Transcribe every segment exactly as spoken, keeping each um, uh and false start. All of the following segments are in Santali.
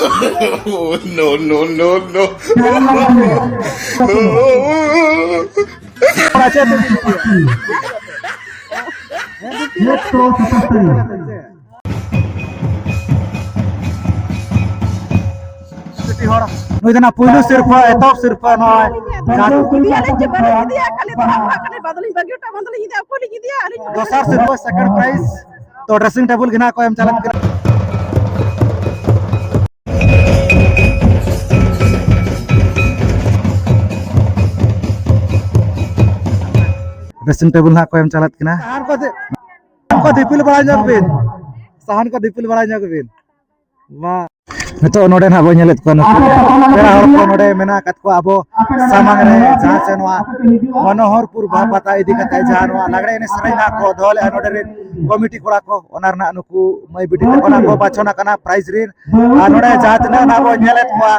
Oh, no, no, no, no. ᱱᱩᱭ ᱫᱚ ᱱᱟᱜ ᱯᱩᱭᱞᱩ ᱥᱤᱨᱯᱷᱟᱹ, ᱮᱛᱚᱦᱚᱵ ᱥᱤᱨᱯᱷᱟᱹ ᱱᱚᱜᱼᱚᱭ᱾ ᱤᱫᱤᱭᱟᱞᱤᱧ ᱪᱮ ᱵᱟᱹᱞᱤᱧ ᱤᱫᱤᱭᱟ, ᱠᱷᱟᱹᱞᱤ ᱫᱚ ᱟᱵᱚᱣᱟᱜ ᱠᱟᱱᱟ, ᱵᱟᱫᱚᱞᱤᱧ ᱵᱟᱹᱜᱤ ᱦᱚᱴᱚ, ᱵᱟᱫᱚᱞᱤᱧ ᱤᱫᱤᱭᱟ, ᱚᱠᱚᱭ ᱞᱤᱧ ᱤᱫᱤᱭᱟ, ᱟᱹᱞᱤᱧ ᱫᱚᱥᱟᱨ ᱥᱤᱨᱯᱷᱟᱹ, second prize᱾ ᱛᱚ, dressing table ᱜᱮ ᱱᱟᱜ ᱠᱚ ᱮᱢ ᱪᱟᱞᱟᱜ ᱠᱟᱱᱟ᱾ Dressing table ᱱᱟᱜ ᱠᱚ ᱮᱢ ᱪᱟᱞᱟᱜ ᱠᱟᱱᱟ᱾ ᱥᱟᱦᱟᱱ ᱠᱚ ᱫᱤ-, ᱥᱟᱦᱟᱱ ᱠᱚ ᱫᱤᱯᱤᱞ ᱵᱟᱲᱟ ᱧᱚᱜ ᱵᱤᱱ᱾ ᱥᱟᱦᱟᱱ ᱠᱚ ᱫᱤᱯᱤᱞ ᱵᱟᱲᱟ ᱧᱚᱜ ᱵᱤᱱ᱾ ᱢᱟ᱾ ᱱᱤᱛᱚᱜ ᱱᱚᱰᱮ ᱱᱟᱦᱟᱜ ᱵᱚᱱ ᱧᱮᱞᱮᱫ ᱠᱚᱣᱟ, ᱱᱩᱠᱩ ᱯᱮᱲᱟ ᱦᱚᱲ ᱠᱚ ᱱᱚᱰᱮ ᱢᱮᱱᱟᱜ ᱟᱠᱟᱫ ᱠᱚᱣᱟ ᱟᱵᱚ ᱥᱟᱢᱟᱝ ᱨᱮ, ᱡᱟᱦᱟᱸ ᱥᱮ ᱱᱚᱣᱟ ᱢᱚᱱᱳᱦᱚᱨᱯᱩᱨ ᱵᱟᱦᱟ ᱯᱟᱛᱟ ᱤᱫᱤ ᱠᱟᱛᱮ ᱡᱟᱦᱟᱸ ᱱᱚᱣᱟ ᱞᱟᱜᱽᱲᱮ ᱮᱱᱮᱡ ᱥᱮᱨᱮᱧ ᱱᱟᱦᱟᱜ ᱠᱚ ᱫᱚᱦᱚ ᱞᱮᱫᱼᱟ ᱱᱚᱰᱮ ᱨᱮᱱ ᱠᱚᱢᱤᱴᱤ ᱠᱚᱲᱟ ᱠᱚ, ᱚᱱᱟ ᱨᱮᱱᱟᱜ ᱱᱩᱠᱩ ᱢᱟᱹᱭ ᱵᱤᱴᱤ ᱛᱟᱠᱚ ᱱᱟᱦᱟᱜ ᱠᱚ ᱵᱟᱪᱷᱚᱱ ᱟᱠᱟᱱᱟ prize ᱨᱮᱱ᱾ ᱟᱨ ᱱᱚᱰᱮ ᱡᱟᱦᱟᱸ ᱛᱤᱱᱟᱹᱜ ᱱᱟᱦᱟᱜ ᱵᱚᱱ ᱧᱮᱞᱮᱫ ᱠᱚᱣᱟ,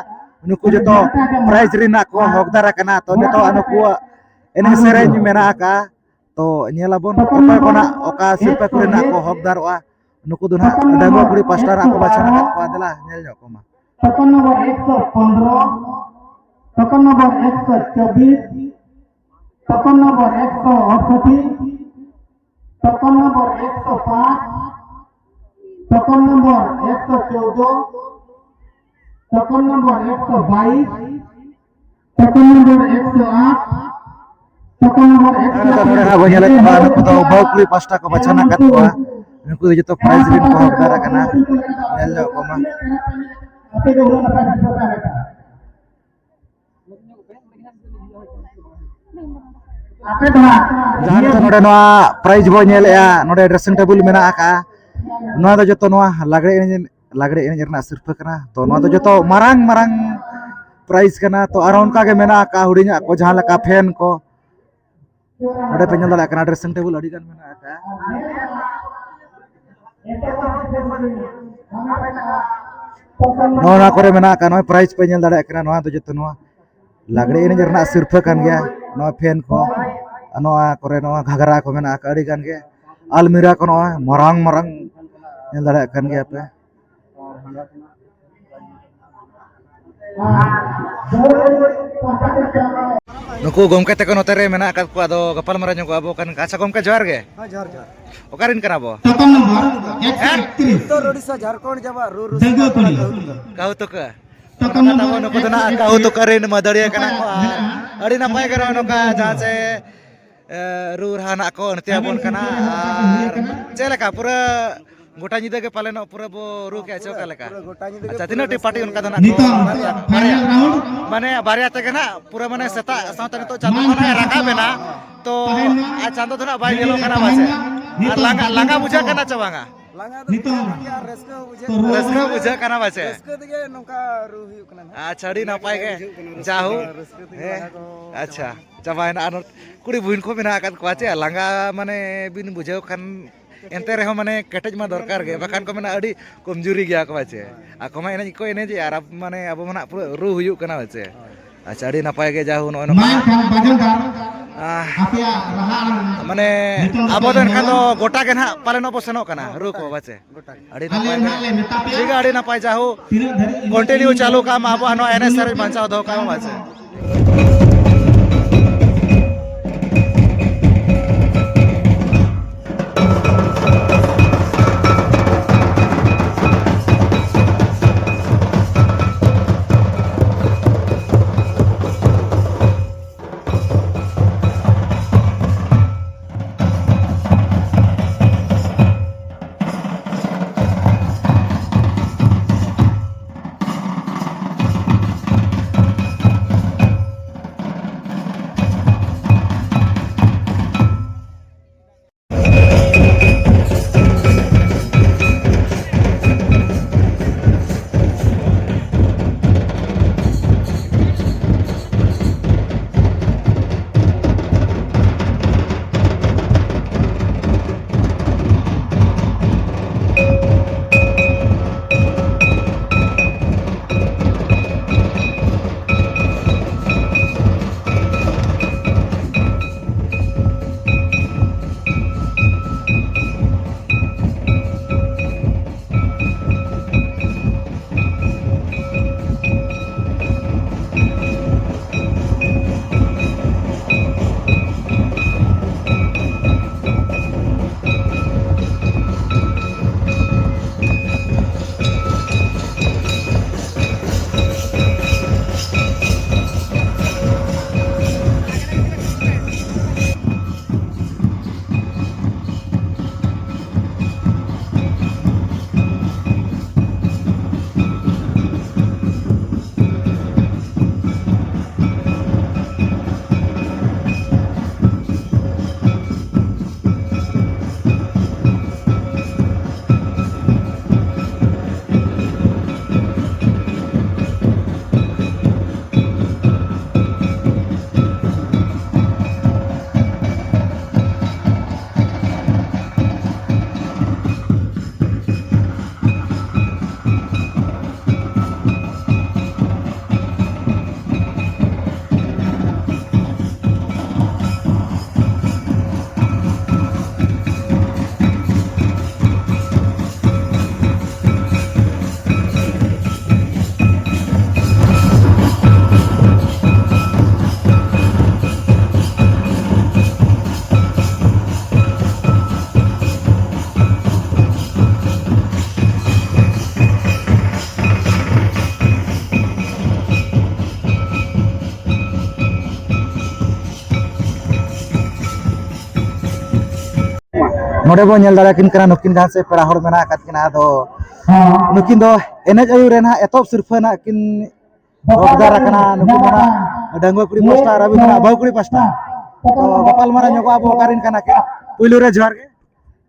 ᱱᱩᱠᱩ ᱡᱚᱛᱚ prize ᱨᱮᱱᱟᱜ ᱠᱚ ᱦᱚᱠᱫᱟᱨ ᱟᱠᱟᱱᱟ᱾ ᱛᱚ, ᱱᱤᱛᱚᱜ ᱱᱩᱠᱩᱣᱟᱜ ᱮᱱᱮᱡ ᱥᱮᱨᱮᱧ ᱢᱮᱱᱟᱜ ᱟᱠᱟᱫᱼᱟ᱾ ᱛᱚ, ᱧᱮᱞ ᱟᱵᱚᱱ ᱚᱠᱚᱭ ᱠᱚ ᱱᱟᱦᱟᱜ ᱚᱠᱟ ᱥᱤᱨᱯᱟᱹ ᱠᱚᱨᱮᱱᱟᱜ ᱠᱚ ᱦᱚᱠᱫᱟᱨᱚᱜᱼᱟ᱾ ᱱᱩᱠᱩ ᱫᱚ ᱱᱟᱦᱟᱜ ᱰᱟᱺᱜᱩᱣᱟᱹ ᱠᱩᱲᱤ ᱯᱟᱥᱴᱟ ᱨᱮᱱᱟᱜ ᱠᱚ ᱵᱟᱪᱷᱚᱱ ᱟᱠᱟᱫ ᱠᱚᱣᱟ᱾ ᱫᱮᱞᱟ, ᱧᱮᱞ ᱧᱚᱜ ᱠᱚᱢᱟ᱾ ᱴᱳᱠᱚᱱ ᱱᱚᱢᱵᱚᱨ ᱮᱠᱥᱚ ᱯᱚᱱᱨᱚ, ᱴᱳᱠᱚᱱ ᱱᱚᱢᱵᱚᱨ ᱮᱠᱥᱚ ᱪᱚᱵᱵᱤᱥ, ᱴᱳᱠᱚᱱ ᱱᱚᱢᱵᱚᱨ ᱮᱠᱥᱚ ᱟᱴᱥᱚᱴᱴᱤ, ᱴᱳᱠᱚᱱ ᱱᱚᱢᱵᱚᱨ ᱮᱠᱥᱚ ᱯᱟᱸᱪ, ᱴᱳᱠᱚᱱ ᱱᱚᱢᱵᱚᱨ ᱮᱠᱥᱚ ᱪᱳᱫᱽᱫᱳ, ᱴᱳᱠᱚᱱ ᱱᱚᱢᱵᱚᱨ ᱮᱠᱥᱚ ᱵᱟᱭᱤᱥ, ᱴᱳᱠᱚᱱ ᱱᱚᱢᱵᱚᱨ ᱮᱠᱥᱚ ᱟᱴ, ᱴᱳᱠᱚᱱ ᱱᱚᱢᱵᱚᱨ ᱮᱠᱥᱚ ᱟᱴ᱾ ᱱᱚᱰᱮ ᱱᱟᱦᱟᱜ ᱵᱚᱱ ᱧᱮᱞᱮᱫ ᱠᱚᱣᱟ, ᱱᱩᱠᱩ ᱫᱚ ᱵᱟᱹᱦᱩ ᱠᱩᱲᱤ ᱯᱟᱥᱴᱟ ᱠᱚ ᱵᱟᱪᱷᱚᱱ ᱟᱠᱟᱫ ᱠᱚᱣᱟ᱾ ᱱᱩᱠᱩ ᱫᱚ ᱡᱚᱛᱚ prize ᱨᱮᱱ ᱠᱚ ᱦᱚᱠᱫᱟᱨ ᱟᱠᱟᱱᱟ᱾ ᱧᱮᱞ ᱧᱚᱜ ᱠᱚᱢᱟ᱾ ᱟᱯᱮ ᱫᱚ ᱩᱱᱟᱹᱜ ᱱᱟᱯᱟᱭ ᱥᱤᱨᱯᱟᱹ ᱯᱮ ᱦᱟᱢᱮᱴᱟ᱾ ᱟᱯᱮ ᱫᱚ ᱦᱟᱸᱜ ᱡᱟᱦᱟᱸ ᱱᱤᱛᱚᱜ ᱱᱚᱰᱮ ᱱᱚᱣᱟ prize ᱵᱚ ᱧᱮᱞᱮᱜᱼᱟ, ᱱᱚᱰᱮ dressing table ᱢᱮᱱᱟᱜ ᱟᱠᱟᱜᱼᱟ᱾ ᱱᱚᱣᱟ ᱫᱚ ᱡᱚᱛᱚ ᱱᱚᱣᱟ ᱞᱟᱜᱽᱲᱮ ᱮᱱᱮᱡ, ᱞᱟᱜᱽᱲᱮ ᱮᱱᱮᱡ ᱨᱮᱱᱟᱜ ᱥᱤᱨᱯᱟᱹ ᱠᱟᱱᱟ᱾ ᱛᱚ, ᱱᱚᱣᱟ ᱫᱚ ᱡᱚᱛᱚ ᱢᱟᱨᱟᱝ ᱢᱟᱨᱟᱝ prize ᱠᱟᱱᱟ᱾ ᱛᱚ, ᱟᱨᱦᱚᱸ ᱚᱱᱠᱟ ᱜᱮ ᱢᱮᱱᱟᱜ ᱟᱠᱟᱜᱼᱟ ᱦᱩᱰᱤᱧᱟᱜ ᱠᱚ, ᱡᱟᱦᱟᱸ ᱞᱮᱠᱟ fan ᱠᱚ᱾ ᱱᱚᱰᱮ ᱯᱮ ᱧᱮᱞ ᱫᱟᱲᱮᱭᱟᱜ ᱠᱟᱱᱟ, dressing table ᱟᱹᱰᱤ ᱜᱟᱱ ᱢᱮᱱᱟᱜ ᱟᱠᱟᱜᱼᱟ᱾ ᱱᱚᱜᱼᱚ ᱱᱚᱣᱟ ᱠᱚᱨᱮ ᱢᱮᱱᱟᱜ ᱟᱠᱟᱫ, ᱱᱚᱜᱼᱚᱭ prize ᱯᱮ ᱧᱮᱞ ᱫᱟᱲᱮᱭᱟᱜ ᱠᱟᱱᱟ, ᱱᱚᱣᱟ ᱫᱚ ᱡᱚᱛᱚ ᱱᱚᱣᱟ ᱞᱟᱜᱽᱲᱮ ᱮᱱᱮᱡ ᱨᱮᱱᱟᱜ ᱥᱤᱨᱯᱟᱹ ᱠᱟᱱ ᱜᱮᱭᱟ᱾ ᱱᱚᱣᱟ fan ᱠᱚ, ᱟᱨ ᱱᱚᱣᱟ ᱠᱚᱨᱮ ᱱᱚᱣᱟ ᱜᱷᱟᱜᱽᱨᱟ ᱠᱚ ᱢᱮᱱᱟᱜ ᱟᱠᱟᱫ ᱟᱹᱰᱤ ᱜᱟᱱ ᱜᱮ᱾ ᱟᱞᱢᱤᱨᱟ ᱠᱚ ᱱᱚᱜᱼᱚᱭ ᱢᱟᱨᱟᱝ ᱢᱟᱨᱟᱝ ᱧᱮᱞ ᱫᱟᱲᱮᱭᱟᱜ ᱠᱟᱱ ᱜᱮᱭᱟ ᱯᱮ᱾ ᱱᱩᱠᱩ ᱜᱚᱢᱠᱮ ᱛᱟᱠᱚ ᱱᱚᱛᱮ ᱨᱮ ᱢᱮᱱᱟᱜ ᱟᱠᱟᱫ ᱠᱚᱣᱟ, ᱟᱫᱚ ᱜᱟᱯᱟᱞ ᱢᱟᱨᱟᱣ ᱧᱚᱜᱚᱜ ᱟᱵᱚ ᱠᱟᱱ᱾ ᱟᱪᱪᱷᱟ ᱜᱚᱢᱠᱮ, ᱡᱚᱦᱟᱨ ᱜᱮ᱾ ᱦᱮᱸ, ᱡᱚᱦᱟᱨ, ᱡᱚᱦᱟᱨ᱾ ᱚᱠᱟ ᱨᱮᱱ ᱠᱟᱱᱟ ᱵᱚ? ᱴᱳᱠᱚᱱ ᱱᱚᱢᱵᱚᱨ ᱦᱮᱸ? ᱮᱠᱥᱚ ᱮᱠᱛᱨᱤᱥ᱾ ᱩᱛᱛᱚᱨ ᱳᱰᱤᱥᱟ, ᱡᱷᱟᱨᱠᱷᱚᱸᱰ ᱡᱟᱯᱟᱜ ᱨᱩ ᱨᱩ ᱰᱟᱹᱝᱜᱩᱣᱟᱹ ᱠᱩᱲᱤ᱾ ᱠᱟᱹᱦᱩ ᱛᱟᱠᱚ᱾ ᱴᱳᱠᱚᱱ ᱱᱚᱢᱵᱚᱨ ᱛᱟᱵᱚ ᱱᱩᱠᱩ ᱫᱚ ᱱᱟᱜ ᱮᱠᱥᱚ ᱮᱠᱛᱨᱤᱥ᱾ ᱠᱟᱹᱦᱩ ᱛᱟᱠᱚ ᱨᱮᱱ ᱢᱟᱹᱫᱟᱹᱲᱤᱭᱟᱹ ᱠᱟᱱᱟ ᱠᱚ᱾ ᱟᱨ ᱟᱹᱰᱤ ᱱᱟᱯᱟᱭ ᱜᱮ ᱱᱚᱜᱼᱚᱭ ᱱᱚᱝᱠᱟ ᱡᱟᱦᱟᱸ ᱪᱮ, ᱮ, ᱨᱩ ᱨᱟᱦᱟ ᱱᱟᱜ ᱠᱚ ᱟᱹᱬᱛᱤ ᱟᱵᱚᱱ ᱠᱟᱱᱟ᱾ ᱟᱨ ᱪᱮᱫ ᱞᱮᱠᱟ ᱯᱩᱨᱟᱹ ᱜᱚᱴᱟ ᱧᱤᱫᱟᱹ ᱜᱮ ᱯᱟᱞᱮᱱᱚᱜ ᱯᱩᱨᱟᱹ ᱵᱚ ᱨᱩ ᱠᱮᱜᱼᱟ ᱪᱮ ᱚᱠᱟ ᱞᱮᱠᱟ? ᱯᱩᱨᱟᱹ ᱜᱚᱴᱟ ᱧᱤᱫᱟᱹ ᱜᱮ ᱟᱪᱪᱷᱟ, ᱯᱩᱨᱟᱹ ᱛᱤᱱᱟᱹᱜ ᱴᱤ ᱨᱟᱹᱥᱠᱟᱹ ᱯᱟᱨᱴᱤ ᱜᱮ᱾ ᱚᱱᱠᱟ ᱫᱚ ᱱᱟᱜ ᱠᱚ? ᱱᱤᱛᱚᱝ ᱵᱟᱨᱭᱟ, ᱯᱷᱟᱭᱱᱟᱞ ᱵᱟᱨᱭᱟ᱾ ᱨᱟᱣᱩᱱᱰ᱾ ᱢᱟᱱᱮ ᱵᱟᱨᱭᱟ ᱛᱮᱜᱮ ᱱᱟᱜ ᱯᱩᱨᱟᱹ ᱢᱟᱱᱮ ᱥᱮᱛᱟᱜ ᱥᱟᱶᱛᱮ ᱱᱤᱛᱚᱜ ᱪᱟᱸᱫᱚ ᱢᱟᱱᱮ ᱨᱟᱠᱟᱵ ᱮᱱᱟ᱾ ᱛᱚ ᱟᱨ ᱪᱟᱸᱫᱚ ᱫᱚ ᱱᱟᱜ ᱵᱟᱭ ᱧᱮᱞᱚᱜ ᱠᱟᱱᱟ ᱯᱟᱪᱮ᱾ ᱟᱨ ᱞᱟᱸᱜᱟ, ᱞᱟᱸᱜᱟ ᱵᱩᱡᱷᱟᱹᱜ ᱠᱟᱱᱟ ᱪᱮ ᱵᱟᱝᱟ? ᱞᱟᱸᱜᱟ ᱫᱚ ᱱᱤᱛᱚᱝ ᱵᱩᱡᱷᱟᱹᱜ ᱠᱟᱱ ᱜᱮᱭᱟ, ᱨᱟᱹᱥᱠᱟᱹ ᱦᱚᱸ ᱵᱩᱡᱷᱟᱹᱜ ᱠᱟᱱᱟ᱾ ᱨᱟᱹᱥᱠᱟᱹ ᱵᱩᱡᱷᱟᱹᱜ ᱠᱟᱱᱟ ᱯᱟᱪᱮ? ᱨᱟᱹᱥᱠᱟᱹ ᱛᱮᱜᱮ ᱱᱚᱝᱠᱟ ᱨᱩ ᱦᱩᱭᱩᱜ ᱠᱟᱱᱟ ᱱᱟᱦᱟᱜ᱾ ᱟᱪᱪᱷᱟ, ᱟᱹᱰᱤ ᱱᱟᱯᱟᱭ ᱜᱮ᱾ ᱨᱟᱹᱥᱠᱟᱹ ᱛᱮᱜᱮ ᱡᱟᱦᱳ᱾ ᱞᱟᱸᱜᱟ ᱠᱚ ᱦᱮᱸ, ᱪᱟᱵᱟᱭᱮᱱᱟ᱾ ᱟᱪᱪᱷᱟ, ᱪᱟᱵᱟᱭᱮᱱᱟ᱾ ᱟᱨ ᱠᱩᱲᱤ ᱵᱩᱦᱤᱱ ᱠᱚ ᱢᱮᱱᱟᱜ ᱟᱠᱟᱫ ᱠᱚᱣᱟ ᱪᱮ, ᱞᱟᱸᱜᱟ ᱢᱟᱱᱮ ᱵᱤᱱ ᱵᱩᱡᱷᱟᱹᱣ ᱠᱷᱟᱱ, ᱮᱱᱛᱮ ᱨᱮᱦᱚᱸ ᱢᱟᱱᱮ ᱠᱮᱴᱮᱡ ᱢᱟ ᱫᱚᱨᱠᱟᱨ ᱜᱮ, ᱵᱟᱠᱷᱟᱱ ᱠᱚ ᱢᱮᱱᱟ ᱟᱹᱰᱤ ᱠᱚᱢᱡᱩᱨᱤ ᱜᱮᱭᱟ ᱠᱚ ᱯᱟᱪᱮ᱾ ᱟᱠᱚ ᱢᱟ ᱮᱱᱮᱡ ᱠᱚ ᱮᱱᱮᱡᱮᱜᱼᱟ ᱟᱨ ᱟᱵ-, ᱢᱟᱱᱮ ᱟᱵᱚ ᱢᱟ ᱱᱟᱜ ᱯᱩᱨᱟᱹ ᱨᱩ ᱦᱩᱭᱩᱜ ᱠᱟᱱᱟ ᱯᱟᱪᱮ᱾ ᱟᱪᱪᱷᱟ, ᱟᱹᱰᱤ ᱱᱟᱯᱟᱭ ᱜᱮ ᱡᱟᱦᱳ ᱱᱚᱜᱼᱚᱭ ᱱᱚᱝᱠᱟ᱾ ᱢᱟ ᱮᱱᱠᱷᱟᱱ ᱵᱟᱡᱮᱱᱫᱟᱨ, ᱟᱦ, ᱟᱯᱮᱭᱟᱜ ᱨᱟᱦᱟ ᱟᱲᱟᱝ ᱢᱟᱱᱮ ᱱᱤᱛᱚᱝ ᱫᱚ ᱟᱵᱚ ᱫᱚ ᱯᱮ ᱮᱱᱠᱷᱟᱱ ᱫᱚ ᱧᱮᱞᱟ᱾ ᱜᱚᱴᱟ ᱜᱮ ᱱᱟᱦᱟᱜ ᱯᱟᱞᱮᱱᱚᱜ ᱵᱚ ᱥᱮᱱᱚᱜ ᱠᱟᱱᱟ, ᱦᱮᱸ, ᱨᱩ ᱜᱚᱴᱟ ᱠᱚ ᱜᱮ᱾ ᱯᱟᱪᱮ᱾ ᱜᱚᱴᱟ ᱜᱮ᱾ ᱟᱹᱰᱤ ᱟᱞᱮ ᱱᱟᱯᱟᱭ ᱜᱮ᱾ ᱱᱟᱦᱟᱜ ᱞᱮ ᱢᱮᱛᱟ ᱯᱮᱭᱟ᱾ ᱴᱷᱤᱠ ᱜᱮᱭᱟ, ᱟᱹᱰᱤ ᱱᱟᱯᱟᱭ ᱡᱟᱦᱳ᱾ ᱛᱤᱱᱟᱹᱜ ᱫᱷᱟᱹᱨᱤᱡ ᱤᱱᱟᱹᱜ ᱠᱚᱱᱴᱤᱱᱤᱭᱩ ᱫᱷᱟᱹᱨᱤᱡ ᱪᱟᱹᱞᱩ ᱠᱟᱜ ᱢᱟ, ᱟᱵᱚᱣᱟᱜ ᱱᱚᱣᱟ ᱮᱱᱮᱡ ᱥᱮᱨᱮᱧ ᱵᱟᱧᱪᱟᱣ ᱫᱚᱦᱚ ᱠᱟᱜ ᱢᱟ ᱯᱟᱪᱮ᱾ ᱱᱚᱰᱮ ᱵᱚᱱ ᱧᱮᱞ ᱫᱟᱲᱮᱭᱟᱠᱤᱱ ᱠᱟᱱᱟ, ᱱᱩᱠᱤᱱ ᱡᱟᱦᱟᱸ ᱥᱮ ᱯᱮᱲᱟ ᱦᱚᱲ ᱢᱮᱱᱟᱜ ᱟᱠᱟᱫ ᱠᱤᱱᱟ, ᱟᱫᱚ ᱱᱩᱠᱤᱱ ᱫᱚ ᱮᱱᱮᱡ ᱟᱹᱭᱩᱨ ᱨᱮ ᱱᱟᱦᱟᱜ ᱮᱛᱚᱦᱚᱵ ᱥᱤᱨᱯᱷᱟᱹ ᱱᱟᱦᱟᱜ ᱠᱤᱱ ᱦᱚᱠᱫᱟᱨ ᱟᱠᱟᱱᱟ᱾ ᱱᱩᱠᱤᱱ ᱫᱚ ᱱᱟᱦᱟᱜ ᱰᱟᱺᱜᱩᱣᱟᱹ ᱠᱩᱲᱤ ᱯᱟᱥᱴᱟ ᱟᱨ ᱟᱹᱵᱤᱱ ᱫᱚ ᱱᱟᱦᱟᱜ ᱵᱟᱹᱦᱩ ᱠᱩᱲᱤ ᱯᱟᱥᱴᱟ᱾ ᱛᱚ ᱜᱟᱯᱟᱞ ᱢᱟᱨᱟᱣ ᱧᱚᱜᱚᱜ ᱟᱵᱚ ᱚᱠᱟ ᱨᱮᱱ ᱠᱟᱱᱟ ᱠᱤᱱ᱾ ᱯᱩᱭᱞᱩ ᱨᱮ ᱡᱚᱦᱟᱨ ᱜᱮ᱾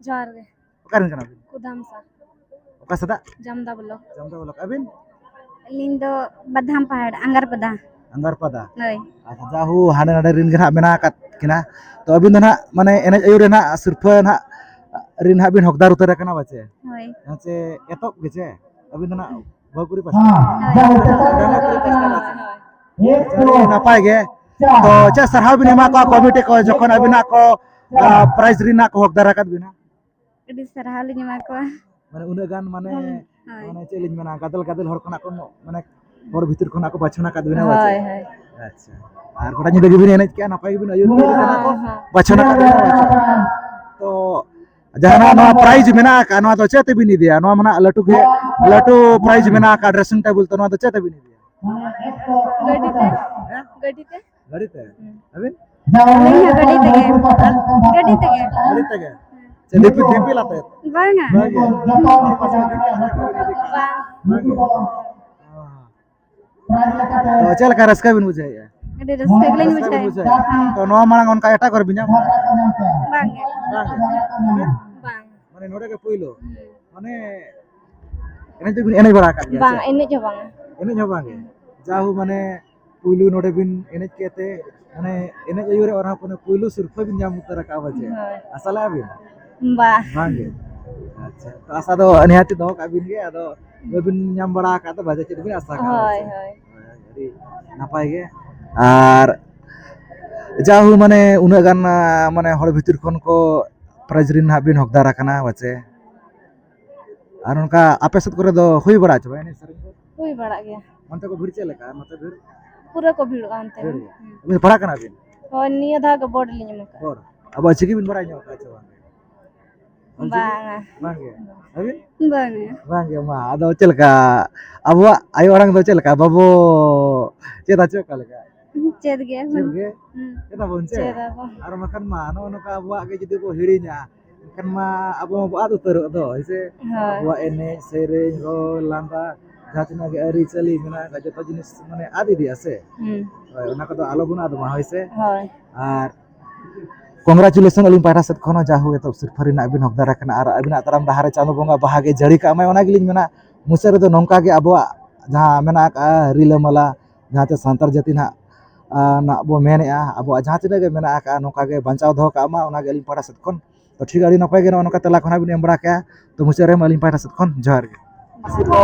ᱡᱚᱦᱟᱨ ᱜᱮ᱾ ᱚᱠᱟ ᱨᱮᱱ ᱠᱟᱱᱟ ᱵᱤᱱ? ᱠᱩᱫᱟᱢᱥᱟ᱾ ᱚᱠᱟ ᱥᱮᱫᱟᱜ? ᱡᱟᱢᱫᱟ ᱵᱞᱚᱠ᱾ ᱡᱟᱢᱫᱟ ᱵᱞᱚᱠ᱾ ᱟᱹᱵᱤᱱ? ᱟᱹᱞᱤᱧ ᱫᱚ ᱵᱟᱫᱷᱟᱢ ᱯᱟᱦᱟᱲ, ᱟᱝᱜᱟᱨᱯᱟᱫᱟ᱾ ᱟᱝᱜᱟᱨᱯᱟᱫᱟ? ᱦᱳᱭ᱾ ᱟᱪᱪᱷᱟ, ᱡᱟᱦᱳ, ᱦᱟᱸᱰᱮ ᱱᱟᱰᱮ ᱨᱮᱱ ᱜᱮ ᱱᱟᱦᱟᱜ ᱢᱮᱱᱟᱜ ᱟᱠᱟᱫ ᱠᱤᱱᱟ᱾ ᱛᱚ ᱟᱹᱵᱤᱱ ᱫᱚ ᱱᱟᱦᱟᱜ ᱢᱟᱱᱮ ᱮᱱᱮᱡ ᱟᱹᱭᱩᱨ ᱨᱮ ᱱᱟᱦᱟᱜ ᱥᱤᱨᱯᱷᱟᱹ ᱱᱟᱦᱟᱜ ᱨᱮ ᱱᱟᱦᱟᱜ ᱵᱤᱱ ᱦᱚᱠᱫᱟᱨ ᱩᱛᱟᱹᱨ ᱟᱠᱟᱱᱟ ᱵᱟᱪᱮ? ᱦᱳᱭ᱾ ᱦᱮᱸ ᱪᱮ, ᱮᱛᱚᱦᱚᱵ ᱜᱮ ᱪᱮ? ᱟᱹᱵᱤᱱ ᱫᱚ ᱱᱟᱦᱟᱜ ᱵᱟᱹᱦᱩ ᱠᱩᱲᱤ ᱯᱟᱥᱴᱟ? ᱦᱳᱭ᱾ ᱰᱟᱺᱜᱩᱣᱟᱹ ᱠᱩᱲᱤ ᱯᱟᱥᱴᱟ ᱵᱟᱪᱮ? ᱦᱳᱭ᱾ ᱟᱹᱰᱤ ᱱᱟᱯᱟᱭ ᱜᱮ᱾ ᱛᱚ ᱪᱮᱫ ᱥᱟᱨᱦᱟᱣ ᱵᱤᱱ ᱮᱢᱟ ᱠᱚᱣᱟ ᱠᱚᱢᱤᱴᱤ ᱠᱚ ᱡᱚᱠᱷᱚᱱ ᱟᱹᱵᱤᱱᱟᱜ ᱠᱚ, ᱟ, ᱯᱨᱟᱭᱤᱡᱽ ᱨᱮᱱᱟᱜ ᱠᱚ ᱦᱚᱠᱫᱟᱨ ᱟᱠᱟᱫ ᱵᱤᱱᱟ? ᱟᱹᱰᱤ ᱥᱟᱨᱦᱟᱣ ᱞᱤᱧ ᱮᱢᱟ ᱠᱚᱣᱟ᱾ ᱢᱟᱱᱮ ᱩᱱᱟᱹᱜ ᱜᱟᱱ ᱢᱟᱱᱮ, ᱦᱳᱭ᱾ ᱢᱟᱱᱮ ᱪᱮᱫ ᱞᱤᱧ ᱢᱮᱱᱟ, ᱜᱟᱫᱮᱞ ᱜᱟᱫᱮᱞ ᱦᱚᱲ ᱠᱷᱚᱱᱟᱜ ᱠᱚ ᱢᱚ-, ᱢᱟᱱᱮ ᱦᱚᱲ ᱵᱷᱤᱛᱤᱨ ᱠᱷᱚᱱᱟᱜ ᱠᱚ ᱵᱟᱪᱷᱚᱱ ᱟᱠᱟᱫ ᱵᱤᱱᱟ, ᱵᱟᱪᱮ? ᱦᱳᱭ, ᱦᱳᱭ᱾ ᱟᱪᱪᱷᱟ᱾ ᱟᱨ ᱜᱚᱴᱟ ᱧᱤᱫᱟᱹ ᱜᱮᱵᱤᱱ ᱮᱱᱮᱡ ᱠᱮᱜᱼᱟ, ᱱᱟᱯᱟᱭ ᱜᱮᱵᱤᱱ ᱟᱹᱭᱩᱨ ᱠᱮᱜᱼᱟ, ᱦᱚᱸ, ᱦᱚᱸ᱾ ᱵᱟᱪᱷᱚᱱ ᱟᱠᱟᱫ ᱵᱤᱱᱟ, ᱵᱟᱪᱮ? ᱛᱚ ᱡᱟᱦᱟᱱᱟᱜ ᱱᱚᱣᱟ ᱯᱨᱟᱭᱤᱡᱽ ᱢᱮᱱᱟᱜ ᱟᱠᱟᱫ, ᱱᱚᱣᱟ ᱫᱚ ᱪᱮᱫ ᱛᱮᱵᱤᱱ ᱤᱫᱤᱭᱟ? ᱱᱚᱣᱟ ᱢᱟ ᱱᱟᱜ ᱞᱟᱹᱴᱩ ᱜᱮ, ᱞᱟᱹᱴᱩ ᱯᱨᱟᱭᱤᱡᱽ ᱢᱮᱱᱟᱜ ᱟᱠᱟᱫ, dressing table ᱛᱮ, ᱱᱚᱣᱟ ᱫᱚ ᱪᱮᱫ ᱛᱮᱵᱤᱱ ᱤᱫᱤᱭᱟ? ᱜᱟᱹᱰᱤ ᱛᱮ᱾ ᱦᱮᱸ? ᱜᱟᱹᱰᱤ ᱛᱮ᱾ ᱜᱟᱹᱰᱤ ᱛᱮ? ᱦᱩᱸ᱾ ᱟᱹᱵᱤᱱ? ᱟᱹᱞᱤᱧ ᱦᱚᱸ ᱜᱟᱹᱰᱤ ᱛᱮᱜᱮ᱾ ᱜᱟᱹᱰᱤ ᱛᱮᱜᱮ᱾ ᱜᱟᱹᱰᱤ ᱛᱮᱜᱮ? ᱦᱩᱸ᱾ ᱪᱮᱫ ᱫᱤᱯᱤᱞ, ᱫᱤᱯᱤᱞ ᱟᱛᱮ? ᱵᱟᱝᱟ᱾ ᱵᱟᱝ ᱜᱮ? ᱵᱟᱝ᱾ ᱚ᱾ ᱛᱚ, ᱪᱮᱫ ᱞᱮᱠᱟ ᱨᱟᱹᱥᱠᱟᱹ ᱵᱤᱱ ᱵᱩᱡᱷᱟᱹᱣᱮᱫᱼᱟ? ᱟᱹᱰᱤ ᱨᱟᱹᱥᱠᱟᱹ ᱜᱮᱞᱤᱧ ᱨᱟᱹᱥᱠᱟᱹ ᱵᱤᱱ ᱵᱩᱡᱷᱟᱹᱣᱮᱫᱼᱟ᱾ ᱵᱩᱡᱷᱟᱹᱣᱮᱫᱼᱟ? ᱛᱚ, ᱱᱚᱣᱟ ᱢᱟᱲᱟᱝ ᱚᱱᱠᱟ ᱮᱴᱟᱜ ᱠᱚᱨᱮ ᱵᱤᱱ ᱧᱟᱢ ᱠᱟᱜᱼᱟ? ᱵᱟᱝ ᱜᱮ᱾ ᱵᱟᱝ ᱜᱮ? ᱵᱟᱝ᱾ ᱢᱟᱱᱮ, ᱱᱚᱰᱮ ᱜᱮ ᱯᱳᱭᱞᱳ? ᱦᱩᱸ᱾ ᱢᱟᱱᱮ, ᱮᱱᱮᱡ ᱫᱚᱵᱤᱱ ᱮᱱᱮᱡ ᱵᱟᱲᱟ ᱟᱠᱟᱫ ᱜᱮᱭᱟ ᱵᱟᱝ, ᱪᱮ? ᱮᱱᱮᱡ ᱦᱚᱸ ᱵᱟᱝᱟ᱾ ᱮᱱᱮᱡ ᱦᱚᱸ ᱵᱟᱝ ᱜᱮ? ᱦᱩᱸ᱾ ᱡᱟᱦᱳ, ᱢᱟᱱᱮ, ᱯᱩᱭᱞᱩ ᱱᱚᱰᱮ ᱵᱤᱱ ᱮᱱᱮᱡ ᱠᱮᱫ ᱛᱮ, ᱢᱟᱱᱮ, ᱮᱱᱮᱡ ᱟᱹᱭᱩᱨ ᱨᱮ ᱚᱱᱟ ᱯᱩᱭᱞᱩ ᱥᱤᱨᱯᱷᱟᱹ ᱵᱤᱱ ᱧᱟᱢ ᱩᱛᱟᱹᱨ ᱟᱠᱟᱫᱼᱟ ᱯᱟᱪᱮ? ᱦᱳᱭ᱾ ᱟᱥᱟ ᱞᱮᱫᱼᱟ ᱵᱤᱱ? ᱵᱟ᱾ ᱵᱟᱝ ᱜᱮ? ᱟᱪᱪᱷᱟ, ᱛᱚ ᱟᱥᱟ ᱫᱚ ᱱᱤᱦᱟᱹᱛ ᱫᱚᱦᱚ ᱠᱟᱜ ᱵᱤᱱ ᱜᱮ, ᱟᱫᱚ ᱵᱟᱹᱵᱤᱱ ᱧᱟᱢ ᱵᱟᱲᱟ ᱟᱠᱟᱫ ᱫᱚ ᱵᱟᱡᱮ ᱪᱮᱫ ᱵᱤᱱ ᱟᱥᱟ ᱠᱟᱜᱼᱟ ᱦᱳᱭ, ᱯᱟᱪᱮ? ᱦᱳᱭ᱾ ᱦᱳᱭ, ᱟᱹᱰᱤ ᱱᱟᱯᱟᱭ ᱜᱮ᱾ ᱟᱨ ᱡᱟᱦᱳ, ᱢᱟᱱᱮ, ᱩᱱᱟᱹᱜ ᱜᱟᱱ, ᱟ, ᱢᱟᱱᱮ, ᱦᱚᱲ ᱵᱷᱤᱛᱤᱨ ᱠᱷᱚᱱ ᱠᱚ ᱯᱨᱟᱭᱤᱡᱽ ᱨᱮᱱ ᱦᱟᱸᱜ ᱵᱤᱱ ᱦᱚᱠᱫᱟᱨ ᱟᱠᱟᱱᱟ ᱯᱟᱪᱮ? ᱟᱨ ᱚᱱᱠᱟ ᱟᱯᱮ ᱥᱮᱫ ᱠᱚᱨᱮ ᱫᱚ ᱦᱩᱭ ᱵᱟᱲᱟ ᱦᱚᱪᱚ ᱮᱱᱮᱡ ᱥᱮᱨᱮᱧ ᱠᱚ? ᱦᱩᱭ ᱵᱟᱲᱟᱜ ᱜᱮᱭᱟ᱾ ᱚᱱᱛᱮ ᱠᱚ ᱵᱷᱤᱲ ᱪᱮᱫ ᱞᱮᱠᱟ? ᱱᱚᱛᱮ ᱵᱷᱤᱲ? ᱯᱩᱨᱟᱹ ᱠᱚ ᱵᱷᱤᱲᱚᱜᱼᱟ ᱚᱱᱛᱮ ᱵᱷᱤᱲ ᱦᱚᱸ᱾ ᱜᱮᱭᱟ᱾ ᱦᱩᱸ᱾ ᱟᱹᱵᱤᱱ ᱯᱟᱲᱦᱟᱜ ᱠᱟᱱᱟ ᱵᱤᱱ? ᱦᱳᱭ, ᱱᱤᱭᱟᱹ ᱫᱷᱟᱣ ᱜᱮ ᱵᱳᱨᱰ ᱞᱤᱧ ᱮᱢ ᱟᱠᱟᱫᱼᱟ᱾ ᱵᱳᱨᱰ? ᱟᱵᱚᱣᱟᱜ ᱪᱤᱠᱤ ᱵᱤᱱ ᱵᱟᱲᱟᱭ ᱧᱚᱜ ᱟᱠᱟᱫᱼᱟ ᱪᱮ ᱵᱟᱝ? ᱚᱞ ᱪᱤᱠᱤ? ᱵᱟᱝᱟ᱾ ᱵᱟᱝ ᱜᱮ? ᱟᱹᱵᱤᱱ? ᱵᱟᱝᱟ᱾ ᱵᱟᱝ ᱜᱮ, ᱢᱟ᱾ ᱟᱫᱚ ᱪᱮᱫ ᱞᱮᱠᱟ? ᱟᱵᱚᱣᱟᱜ ᱟᱭᱳ ᱟᱲᱟᱝ ᱫᱚ ᱪᱮᱫ ᱞᱮᱠᱟ? ᱵᱟᱵᱚ ᱪᱮᱫᱟ ᱪᱮ ᱚᱠᱟ ᱞᱮᱠᱟ? ᱪᱮᱫ ᱜᱮ᱾ ᱪᱮᱫ ᱜᱮ? ᱦᱩᱸ᱾ ᱪᱮᱫ ᱟᱵᱚᱱ ᱪᱮ? ᱪᱮᱫ ᱟᱵᱚᱱ᱾ ᱟᱨ ᱵᱟᱠᱷᱟᱱ ᱢᱟ, ᱱᱚᱜᱼᱚ ᱱᱚᱝᱠᱟ ᱟᱵᱚᱣᱟᱜ ᱜᱮ ᱡᱩᱫᱤ ᱵᱚ ᱦᱤᱲᱤᱧᱟ, ᱮᱱᱠᱷᱟᱱ ᱢᱟ ᱟᱵᱚ ᱢᱟᱵᱚ ᱟᱫ ᱩᱛᱟᱹᱨᱚᱜ ᱫᱚ, ᱦᱮᱸ ᱥᱮ? ᱦᱳᱭ᱾ ᱟᱵᱚᱣᱟᱜ ᱮᱱᱮᱡ ᱥᱮᱨᱮᱧ, ᱨᱚᱲ ᱞᱟᱸᱫᱟ, ᱡᱟᱦᱟᱸ ᱛᱤᱱᱟᱹᱜ ᱜᱮ ᱟᱹᱨᱤᱪᱟᱹᱞᱤ ᱢᱮᱱᱟᱜ ᱟᱠᱟᱫ, ᱡᱚᱛᱚ ᱡᱤᱱᱤᱥ ᱢᱟᱱᱮ ᱟᱫ ᱤᱫᱤᱜᱼᱟ ᱥᱮ? ᱦᱩᱸ᱾ ᱦᱳᱭ, ᱚᱱᱟ ᱠᱚᱫᱚ ᱟᱞᱚᱵᱚᱱ ᱟᱫ ᱢᱟ, ᱦᱳᱭ ᱥᱮ? ᱦᱳᱭ᱾ ᱟᱨ ᱠᱚᱝᱜᱨᱟᱪᱩᱞᱮᱥᱚᱱ ᱟᱹᱞᱤᱧ ᱯᱟᱦᱴᱟ ᱥᱮᱫ ᱠᱷᱚᱱ ᱦᱚᱸ, ᱡᱟᱦᱳᱠ, ᱮᱛᱚᱦᱚᱵ ᱥᱤᱨᱯᱷᱟᱹ ᱨᱮᱱᱟᱜ ᱵᱤᱱ ᱦᱚᱠᱫᱟᱨ ᱟᱠᱟᱱᱟ ᱟᱨ ᱟᱹᱵᱤᱱᱟᱜ ᱛᱟᱲᱟᱢ ᱰᱟᱦᱟᱨ ᱨᱮ ᱪᱟᱸᱫᱳ ᱵᱚᱸᱜᱟ ᱵᱟᱦᱟ ᱜᱮ ᱡᱟᱹᱲᱤ ᱠᱟᱜ ᱢᱟᱭ, ᱚᱱᱟ ᱜᱮᱞᱤᱧ ᱢᱮᱱᱟ᱾ ᱢᱩᱪᱟᱹᱫ ᱨᱮᱫᱚ ᱱᱚᱝᱠᱟ ᱜᱮ ᱟᱵᱚᱣᱟᱜ ᱡᱟᱦᱟᱸ ᱢᱮᱱᱟᱜ ᱟᱠᱟᱫᱼᱟ ᱨᱤᱞᱟᱹᱢᱟᱞᱟ, ᱡᱟᱦᱟᱸ ᱛᱮ ᱥᱟᱱᱛᱟᱲ ᱡᱟᱹᱛᱤ ᱱᱟᱜ, ᱟ, ᱱᱟᱜ ᱵᱚ ᱢᱮᱱᱮᱫᱼᱟ, ᱟᱵᱚᱣᱟᱜ ᱡᱟᱦᱟᱸ ᱛᱤᱱᱟᱹᱜ ᱜᱮ ᱢᱮᱱᱟᱜ ᱟᱠᱟᱫᱼᱟ, ᱱᱚᱝᱠᱟ ᱜᱮ ᱵᱟᱧᱪᱟᱣ ᱫᱚᱦᱚ ᱠᱟᱜ ᱢᱟ, ᱚᱱᱟ ᱜᱮ ᱟᱹᱞᱤᱧ ᱯᱟᱦᱴᱟ ᱥᱮᱫ ᱠᱷᱚᱱ᱾ ᱛᱚ ᱴᱷᱤᱠ, ᱟᱹᱰᱤ ᱱᱟᱯᱟᱭ ᱜᱮ ᱱᱚᱜᱼᱚ ᱱᱚᱝᱠᱟ ᱛᱮᱞᱟ ᱠᱷᱚᱱᱟᱜ ᱵᱤᱱ ᱮᱢ ᱵᱟᱲᱟ ᱠᱮᱜᱼᱟ᱾ ᱛᱚ ᱢᱩᱪᱟᱹᱫ ᱨᱮ ᱟᱹᱞᱤᱧ ᱯᱟᱦᱴᱟ ᱥᱮᱫ ᱠᱷᱚᱱ ᱡᱚᱦᱟᱨ ᱜᱮ᱾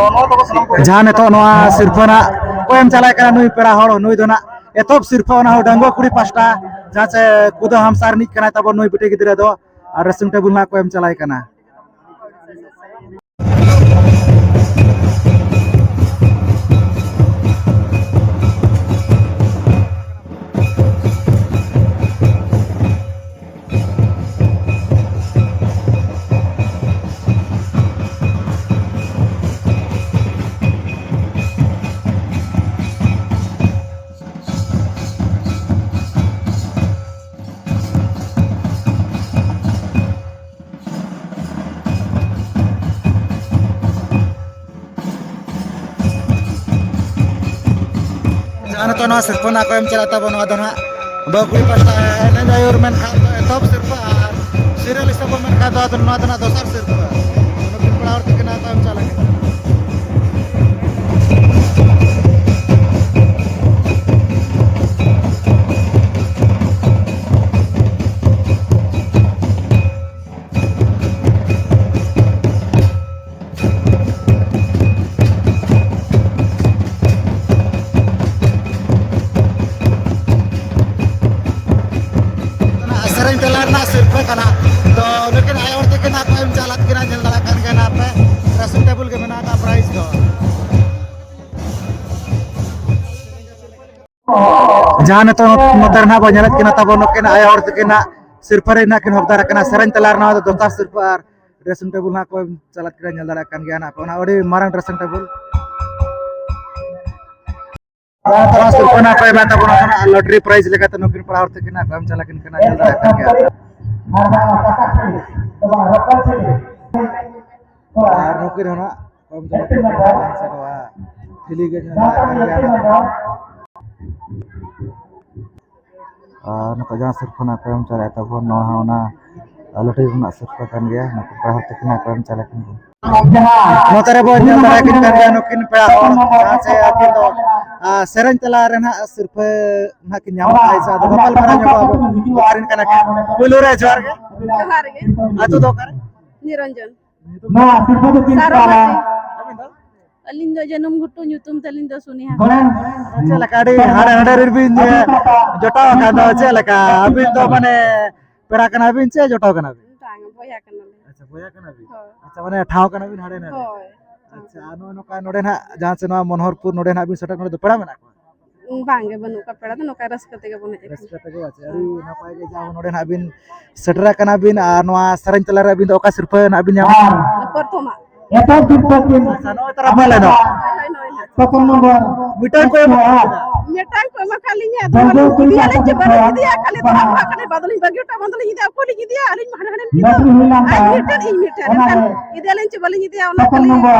ᱡᱟᱦᱟᱸ ᱱᱤᱛᱚᱜ ᱱᱚᱣᱟ ᱥᱤᱨᱯᱷᱟᱹ ᱱᱟᱜ ᱠᱚ ᱮᱢ ᱪᱟᱞᱟᱭ ᱠᱟᱱᱟ ᱱᱩᱭ ᱯᱮᱲᱟ ᱦᱚᱲ, ᱱᱩᱭ ᱫᱚ ᱱᱟᱜ ᱮᱛᱚᱦᱚᱵ ᱥᱤᱨᱯᱷᱟᱹ ᱚᱱᱟ ᱦᱚᱸ ᱰᱟᱺᱜᱩᱣᱟᱹ ᱠᱩᱲᱤ ᱯᱟᱥᱴᱟ, ᱡᱟᱦᱟᱸ ᱪᱮ ᱠᱩᱫᱟᱹ ᱦᱟᱢᱥᱟ ᱨᱤᱱᱤᱡ ᱠᱟᱱᱟᱭ ᱛᱟᱵᱚᱱ ᱱᱩᱭ ᱵᱤᱴᱤ ᱜᱤᱫᱽᱨᱟᱹ ᱫᱚ, ᱟᱨ ᱰᱨᱮᱥᱤᱝ ᱴᱮᱵᱩᱞ ᱱᱟᱜ ᱠᱚ ᱮᱢ ᱪᱟᱞᱟᱭ ᱠᱟᱱᱟ᱾ ᱡᱟᱦᱟᱸ ᱱᱤᱛᱚᱜ ᱱᱚᱣᱟ ᱥᱤᱨᱯᱟᱹ ᱱᱟᱜ ᱠᱚ ᱮᱢ ᱪᱟᱞᱟᱜ ᱛᱟᱵᱚᱱ, ᱱᱚᱣᱟ ᱫᱚ ᱱᱟᱜ ᱵᱟᱹᱦᱩ ᱠᱩᱲᱤ ᱯᱟᱥᱴᱟ ᱮᱱᱮᱡ ᱟᱹᱭᱩᱨ ᱢᱮᱱᱠᱷᱟᱱ ᱫᱚ ᱮᱛᱚᱦᱚᱵ ᱥᱤᱨᱯᱟᱹ ᱟᱨ serial ᱦᱤᱥᱟᱹᱵ ᱵᱚᱱ ᱢᱮᱱᱠᱷᱟᱱ ᱫᱚ ᱟᱫᱚ ᱱᱚᱣᱟ ᱫᱚ ᱱᱟᱜ ᱫᱚᱥᱟᱨ ᱥᱤᱨᱯᱟᱹ᱾ ᱱᱩᱠᱤᱱ ᱠᱚᱲᱟ ᱦᱚᱲ ᱛᱟᱹᱠᱤᱱ ᱱᱟᱜ ᱠᱚ ᱮᱢ ᱪᱟᱞᱟᱜ ᱠᱟᱱᱟ᱾ ᱥᱮᱨᱮᱧ ᱛᱮᱞᱟ ᱨᱮᱱᱟᱜ ᱥᱤᱨᱯᱟᱹ ᱠᱟᱱᱟ᱾ ᱛᱚ ᱱᱩᱠᱤᱱ ᱟᱭᱳ ᱦᱚᱲ ᱛᱟᱹᱠᱤᱱ ᱟᱠᱚ ᱮᱢ ᱪᱟᱞᱟᱜ ᱠᱤᱱᱟ, ᱧᱮᱞ ᱫᱟᱲᱮᱭᱟᱜ ᱠᱟᱱ ᱜᱮᱭᱟ ᱱᱟᱯᱮ, dressing table ᱜᱮ ᱢᱮᱱᱟᱜ ᱟᱠᱟᱫ prize ᱫᱚ᱾ ᱡᱟᱦᱟᱸ ᱱᱤᱛᱚᱜ ᱱᱚᱛᱮ ᱨᱮ ᱱᱟᱜ ᱵᱚᱱ ᱧᱮᱞᱮᱫ ᱠᱤᱱᱟ ᱛᱟᱵᱚᱱ ᱱᱩᱠᱤᱱ ᱟᱭᱳ ᱦᱚᱲ ᱛᱟᱹᱠᱤᱱᱟᱜ ᱥᱤᱨᱯᱟᱹ ᱨᱮ ᱱᱟᱜ ᱠᱤᱱ ᱦᱚᱠᱫᱟᱨ ᱟᱠᱟᱱᱟ, ᱥᱮᱨᱮᱧ ᱛᱟᱞᱟ ᱨᱮ ᱱᱚᱣᱟ ᱫᱚ ᱫᱚᱥᱟᱨ ᱥᱤᱨᱯᱟᱹ ᱟᱨ dressing table ᱱᱟᱜ ᱠᱚ ᱪᱟᱞᱟᱜ ᱠᱟᱱᱟ, ᱧᱮᱞ ᱫᱟᱲᱮᱭᱟᱜ ᱠᱟᱱ ᱜᱮᱭᱟ ᱱᱟᱜ ᱯᱮ, ᱚᱱᱟ ᱟᱹᱰᱤ ᱢᱟᱨᱟᱝ dressing table᱾ ᱱᱚᱣᱟ ᱥᱤᱨᱯᱟᱹ ᱱᱟᱜ ᱠᱚ ᱮᱢᱟ ᱛᱟᱵᱚᱱᱟ ᱠᱟᱱᱟ, lottery prize ᱞᱮᱠᱟᱛᱮ ᱱᱩᱠᱤᱱ ᱯᱮᱲᱟ ᱦᱚᱲ ᱛᱟᱹᱠᱤᱱ ᱱᱟᱜ ᱠᱚ ᱮᱢ ᱪᱟᱞᱟᱜ ᱠᱤᱱ ᱠᱟᱱᱟ, ᱧᱮᱞ ᱫᱟᱲᱮᱭᱟᱜ ᱠᱟᱱ ᱜᱮᱭᱟ᱾ ᱟᱨ ᱱᱩᱠᱤᱱ ᱦᱚᱸ ᱱᱟᱜ ᱠᱚᱢ ᱡᱚᱨᱟ ᱠᱤᱱ ᱯᱮᱲᱟ ᱠᱟᱱ ᱥᱮ ᱱᱚᱣᱟ ᱴᱷᱤᱞᱤ ᱜᱮ ᱱᱟᱜ ᱠᱟᱱ ᱜᱮᱭᱟ ᱱᱟᱜ᱾ ᱟᱨ ᱱᱚᱝᱠᱟ ᱡᱟᱦᱟᱸ ᱥᱤᱨᱯᱷᱟᱹ ᱱᱟᱜ ᱠᱚ ᱮᱢ ᱪᱟᱞᱟᱜ ᱛᱟᱵᱚᱱ, ᱱᱚᱣᱟ ᱦᱚᱸ ᱚᱱᱟ ᱞᱚᱴᱟᱨᱤ ᱨᱮᱱᱟᱜ ᱥᱤᱨᱯᱷᱟᱹ ᱠᱟᱱ ᱜᱮᱭᱟ᱾ ᱱᱩᱠᱩ ᱯᱮᱲᱟ ᱦᱚᱲ ᱛᱟᱹᱠᱤᱱ ᱱᱟᱜ ᱠᱚ ᱮᱢ ᱪᱟᱞᱟᱜ ᱠᱟᱱ ᱜᱮᱭᱟ᱾ ᱱᱚᱛᱮ ᱨᱮᱵᱚᱱ ᱧᱮᱞ ᱫᱟᱲᱮᱭᱟᱠᱤᱱ ᱠᱟᱱ ᱜᱮᱭᱟ ᱱᱩᱠᱤᱱ ᱯᱮᱲᱟ ᱦᱚᱲ, ᱡᱟᱦᱟᱸ ᱪᱮ ᱟᱹᱠᱤᱱ ᱫᱚ, ᱟᱨ ᱥᱮᱨᱮᱧ ᱛᱟᱞᱟ ᱨᱮ ᱱᱟᱜ ᱥᱤᱨᱯᱷᱟᱹ ᱱᱟᱜ ᱠᱤᱱ ᱧᱟᱢ ᱠᱟᱜᱼᱟ᱾ ᱥᱮ ᱟᱫᱚ ᱜᱟᱯᱟᱞ ᱢᱟᱨᱟᱣ ᱧᱚᱜᱚᱜ ᱟᱵᱚ ᱚᱠᱟᱨᱮᱱ ᱠᱟᱱᱟ ᱠᱤᱱ᱾ ᱯᱳᱭᱞᱳ ᱨᱮ ᱡᱚᱦᱟᱨ ᱜᱮ᱾ ᱡᱚᱦᱟᱨ ᱜᱮ᱾ ᱟᱹᱛᱩ ᱫᱚ ᱚᱠᱟᱨᱮ? ᱱᱤᱨᱚᱧᱡᱚᱱ᱾ ᱥᱟᱨᱚᱵᱷᱟᱛᱤ᱾ ᱟᱹᱵᱤᱱ ᱫᱚ? ᱟᱹᱞᱤᱧ ᱫᱚ ᱡᱟᱹᱱᱩᱢ ᱜᱷᱩᱴᱩ, ᱧᱩᱛᱩᱢ ᱛᱟᱹᱞᱤᱧ ᱫᱚ ᱥᱩᱱᱤ ᱦᱟᱸᱥᱫᱟ᱾ ᱪᱮᱫ ᱞᱮᱠᱟ ᱟᱹᱰᱤ ᱦᱟᱸᱰᱮ ᱱᱟᱸᱰᱮ ᱨᱮᱱ ᱵᱤᱱ, ᱮ, ᱡᱚᱴᱟᱣ ᱟᱠᱟᱱ ᱫᱚ ᱪᱮᱫ ᱞᱮᱠᱟ? ᱟᱹᱵᱤᱱ ᱫᱚ ᱢᱟᱱᱮ ᱯᱮᱲᱟ ᱠᱟᱱᱟ ᱵᱤᱱ ᱪᱮ ᱡᱚᱴᱟᱣ ᱠᱟᱱᱟ ᱵᱤᱱ? ᱵᱟᱝ, ᱵᱚᱭᱦᱟ ᱠᱟᱱᱟᱞᱮ᱾ ᱟᱪᱪᱷᱟ, ᱵᱚᱭᱦᱟ ᱠᱟᱱᱟ ᱵᱤᱱ? ᱦᱳᱭ᱾ ᱟᱪᱪᱷᱟ, ᱢᱟᱱᱮ ᱴᱷᱟᱶ ᱠᱟᱱᱟ ᱵᱤᱱ ᱦᱟᱸᱰᱮ ᱱᱟᱸᱰᱮ? ᱦᱳᱭ᱾ ᱟᱪᱪᱷᱟ, ᱟᱨ ᱱᱚᱜᱼᱚᱭ ᱱᱚᱝᱠᱟ ᱱᱚᱰᱮ ᱱᱟᱜ ᱡᱟᱦᱟᱸ ᱥᱮ ᱱᱚᱣᱟ ᱢᱚᱱᱳᱦᱚᱨᱯᱩᱨ ᱱᱚᱰᱮ ᱱᱟᱜ ᱵᱤᱱ ᱥᱮᱴᱮᱨ, ᱱᱚᱰᱮ ᱫᱚ ᱯᱮᱲᱟ ᱢᱮᱱᱟᱜ ᱠᱚᱣᱟ? ᱵᱟᱝ ᱜᱮ, ᱵᱟᱹᱱᱩᱜ ᱠᱚᱣᱟ ᱯᱮᱲᱟ ᱫᱚ, ᱱᱚᱝᱠᱟ ᱨᱟᱹᱥᱠᱟᱹ ᱛᱮᱜᱮ ᱵᱚᱱ ᱦᱮᱡ ᱟᱠᱟᱱᱟ᱾ ᱨᱟᱹᱥᱠᱟᱹ ᱛᱮᱜᱮ, ᱟᱪᱪᱷᱟ, ᱟᱹᱰᱤ ᱱᱟᱯᱟᱭ ᱜᱮ ᱡᱟ ᱱᱚᱰᱮ ᱱᱟᱜ ᱵᱤᱱ ᱥᱮᱴᱮᱨ ᱟᱠᱟᱱᱟ ᱵᱤᱱ ᱟᱨ ᱱᱚᱣᱟ ᱥᱮᱨᱮᱧ ᱛᱟᱞᱟ ᱨᱮ ᱟᱹᱵᱤᱱ ᱫᱚ ᱚᱠᱟ ᱥᱤᱨᱯᱷᱟᱹ ᱱᱟᱜ ᱵᱤᱱ ᱧᱟᱢᱟ? ᱯᱨᱚᱛᱷᱚᱢᱟᱜ᱾ ᱟᱪᱪᱷᱟ, ᱱᱚᱜᱼᱚᱭ ᱛᱚᱨᱟ ᱯᱟᱞᱮ ᱱᱚᱣᱟ᱾ ᱦᱳᱭ, ᱦᱳᱭ, ᱱᱚᱜᱼᱚᱭ ᱱᱟᱜ᱾ ᱢᱤᱫᱴᱟᱝ ᱠᱚ ᱮᱢ ᱟᱠᱟᱫ ᱵᱤᱱᱟ᱾ ᱢᱤᱫᱴᱟᱝ ᱠᱚ ᱮᱢ ᱟᱠᱟᱫ ᱞᱤᱧᱟ, ᱟᱫᱚ ᱤᱫᱤᱭᱟᱞᱤᱧ ᱪᱮ ᱵᱟᱹᱞᱤᱧ ᱤᱫᱤᱭᱟ, ᱠᱷᱟᱹᱞᱤ ᱫᱚᱦᱚ ᱠᱟᱜᱼᱟ, ᱠᱷᱟᱹᱞᱤ ᱵᱟᱫᱚᱞᱤᱧ ᱵᱟᱹᱜᱤ ᱦᱚᱴᱚ, ᱵᱟᱫᱚᱞᱤᱧ ᱤᱫᱤᱭᱟ, ᱟᱹᱞᱤᱧ ᱢᱟ ᱦᱟᱸᱰᱮ ᱱᱟᱸᱰᱮ ᱟᱡ ᱢᱤᱫᱴᱮᱱ, ᱤᱧ ᱢᱤᱫᱴᱮᱱ, ᱮᱱᱠᱷᱟᱱ ᱤᱫᱤᱭᱟᱞᱤᱧ ᱪᱮ ᱵᱟᱹᱞᱤᱧ ᱤᱫᱤᱭᱟ, ᱚᱱᱟ ᱠᱷᱟᱹᱞᱤ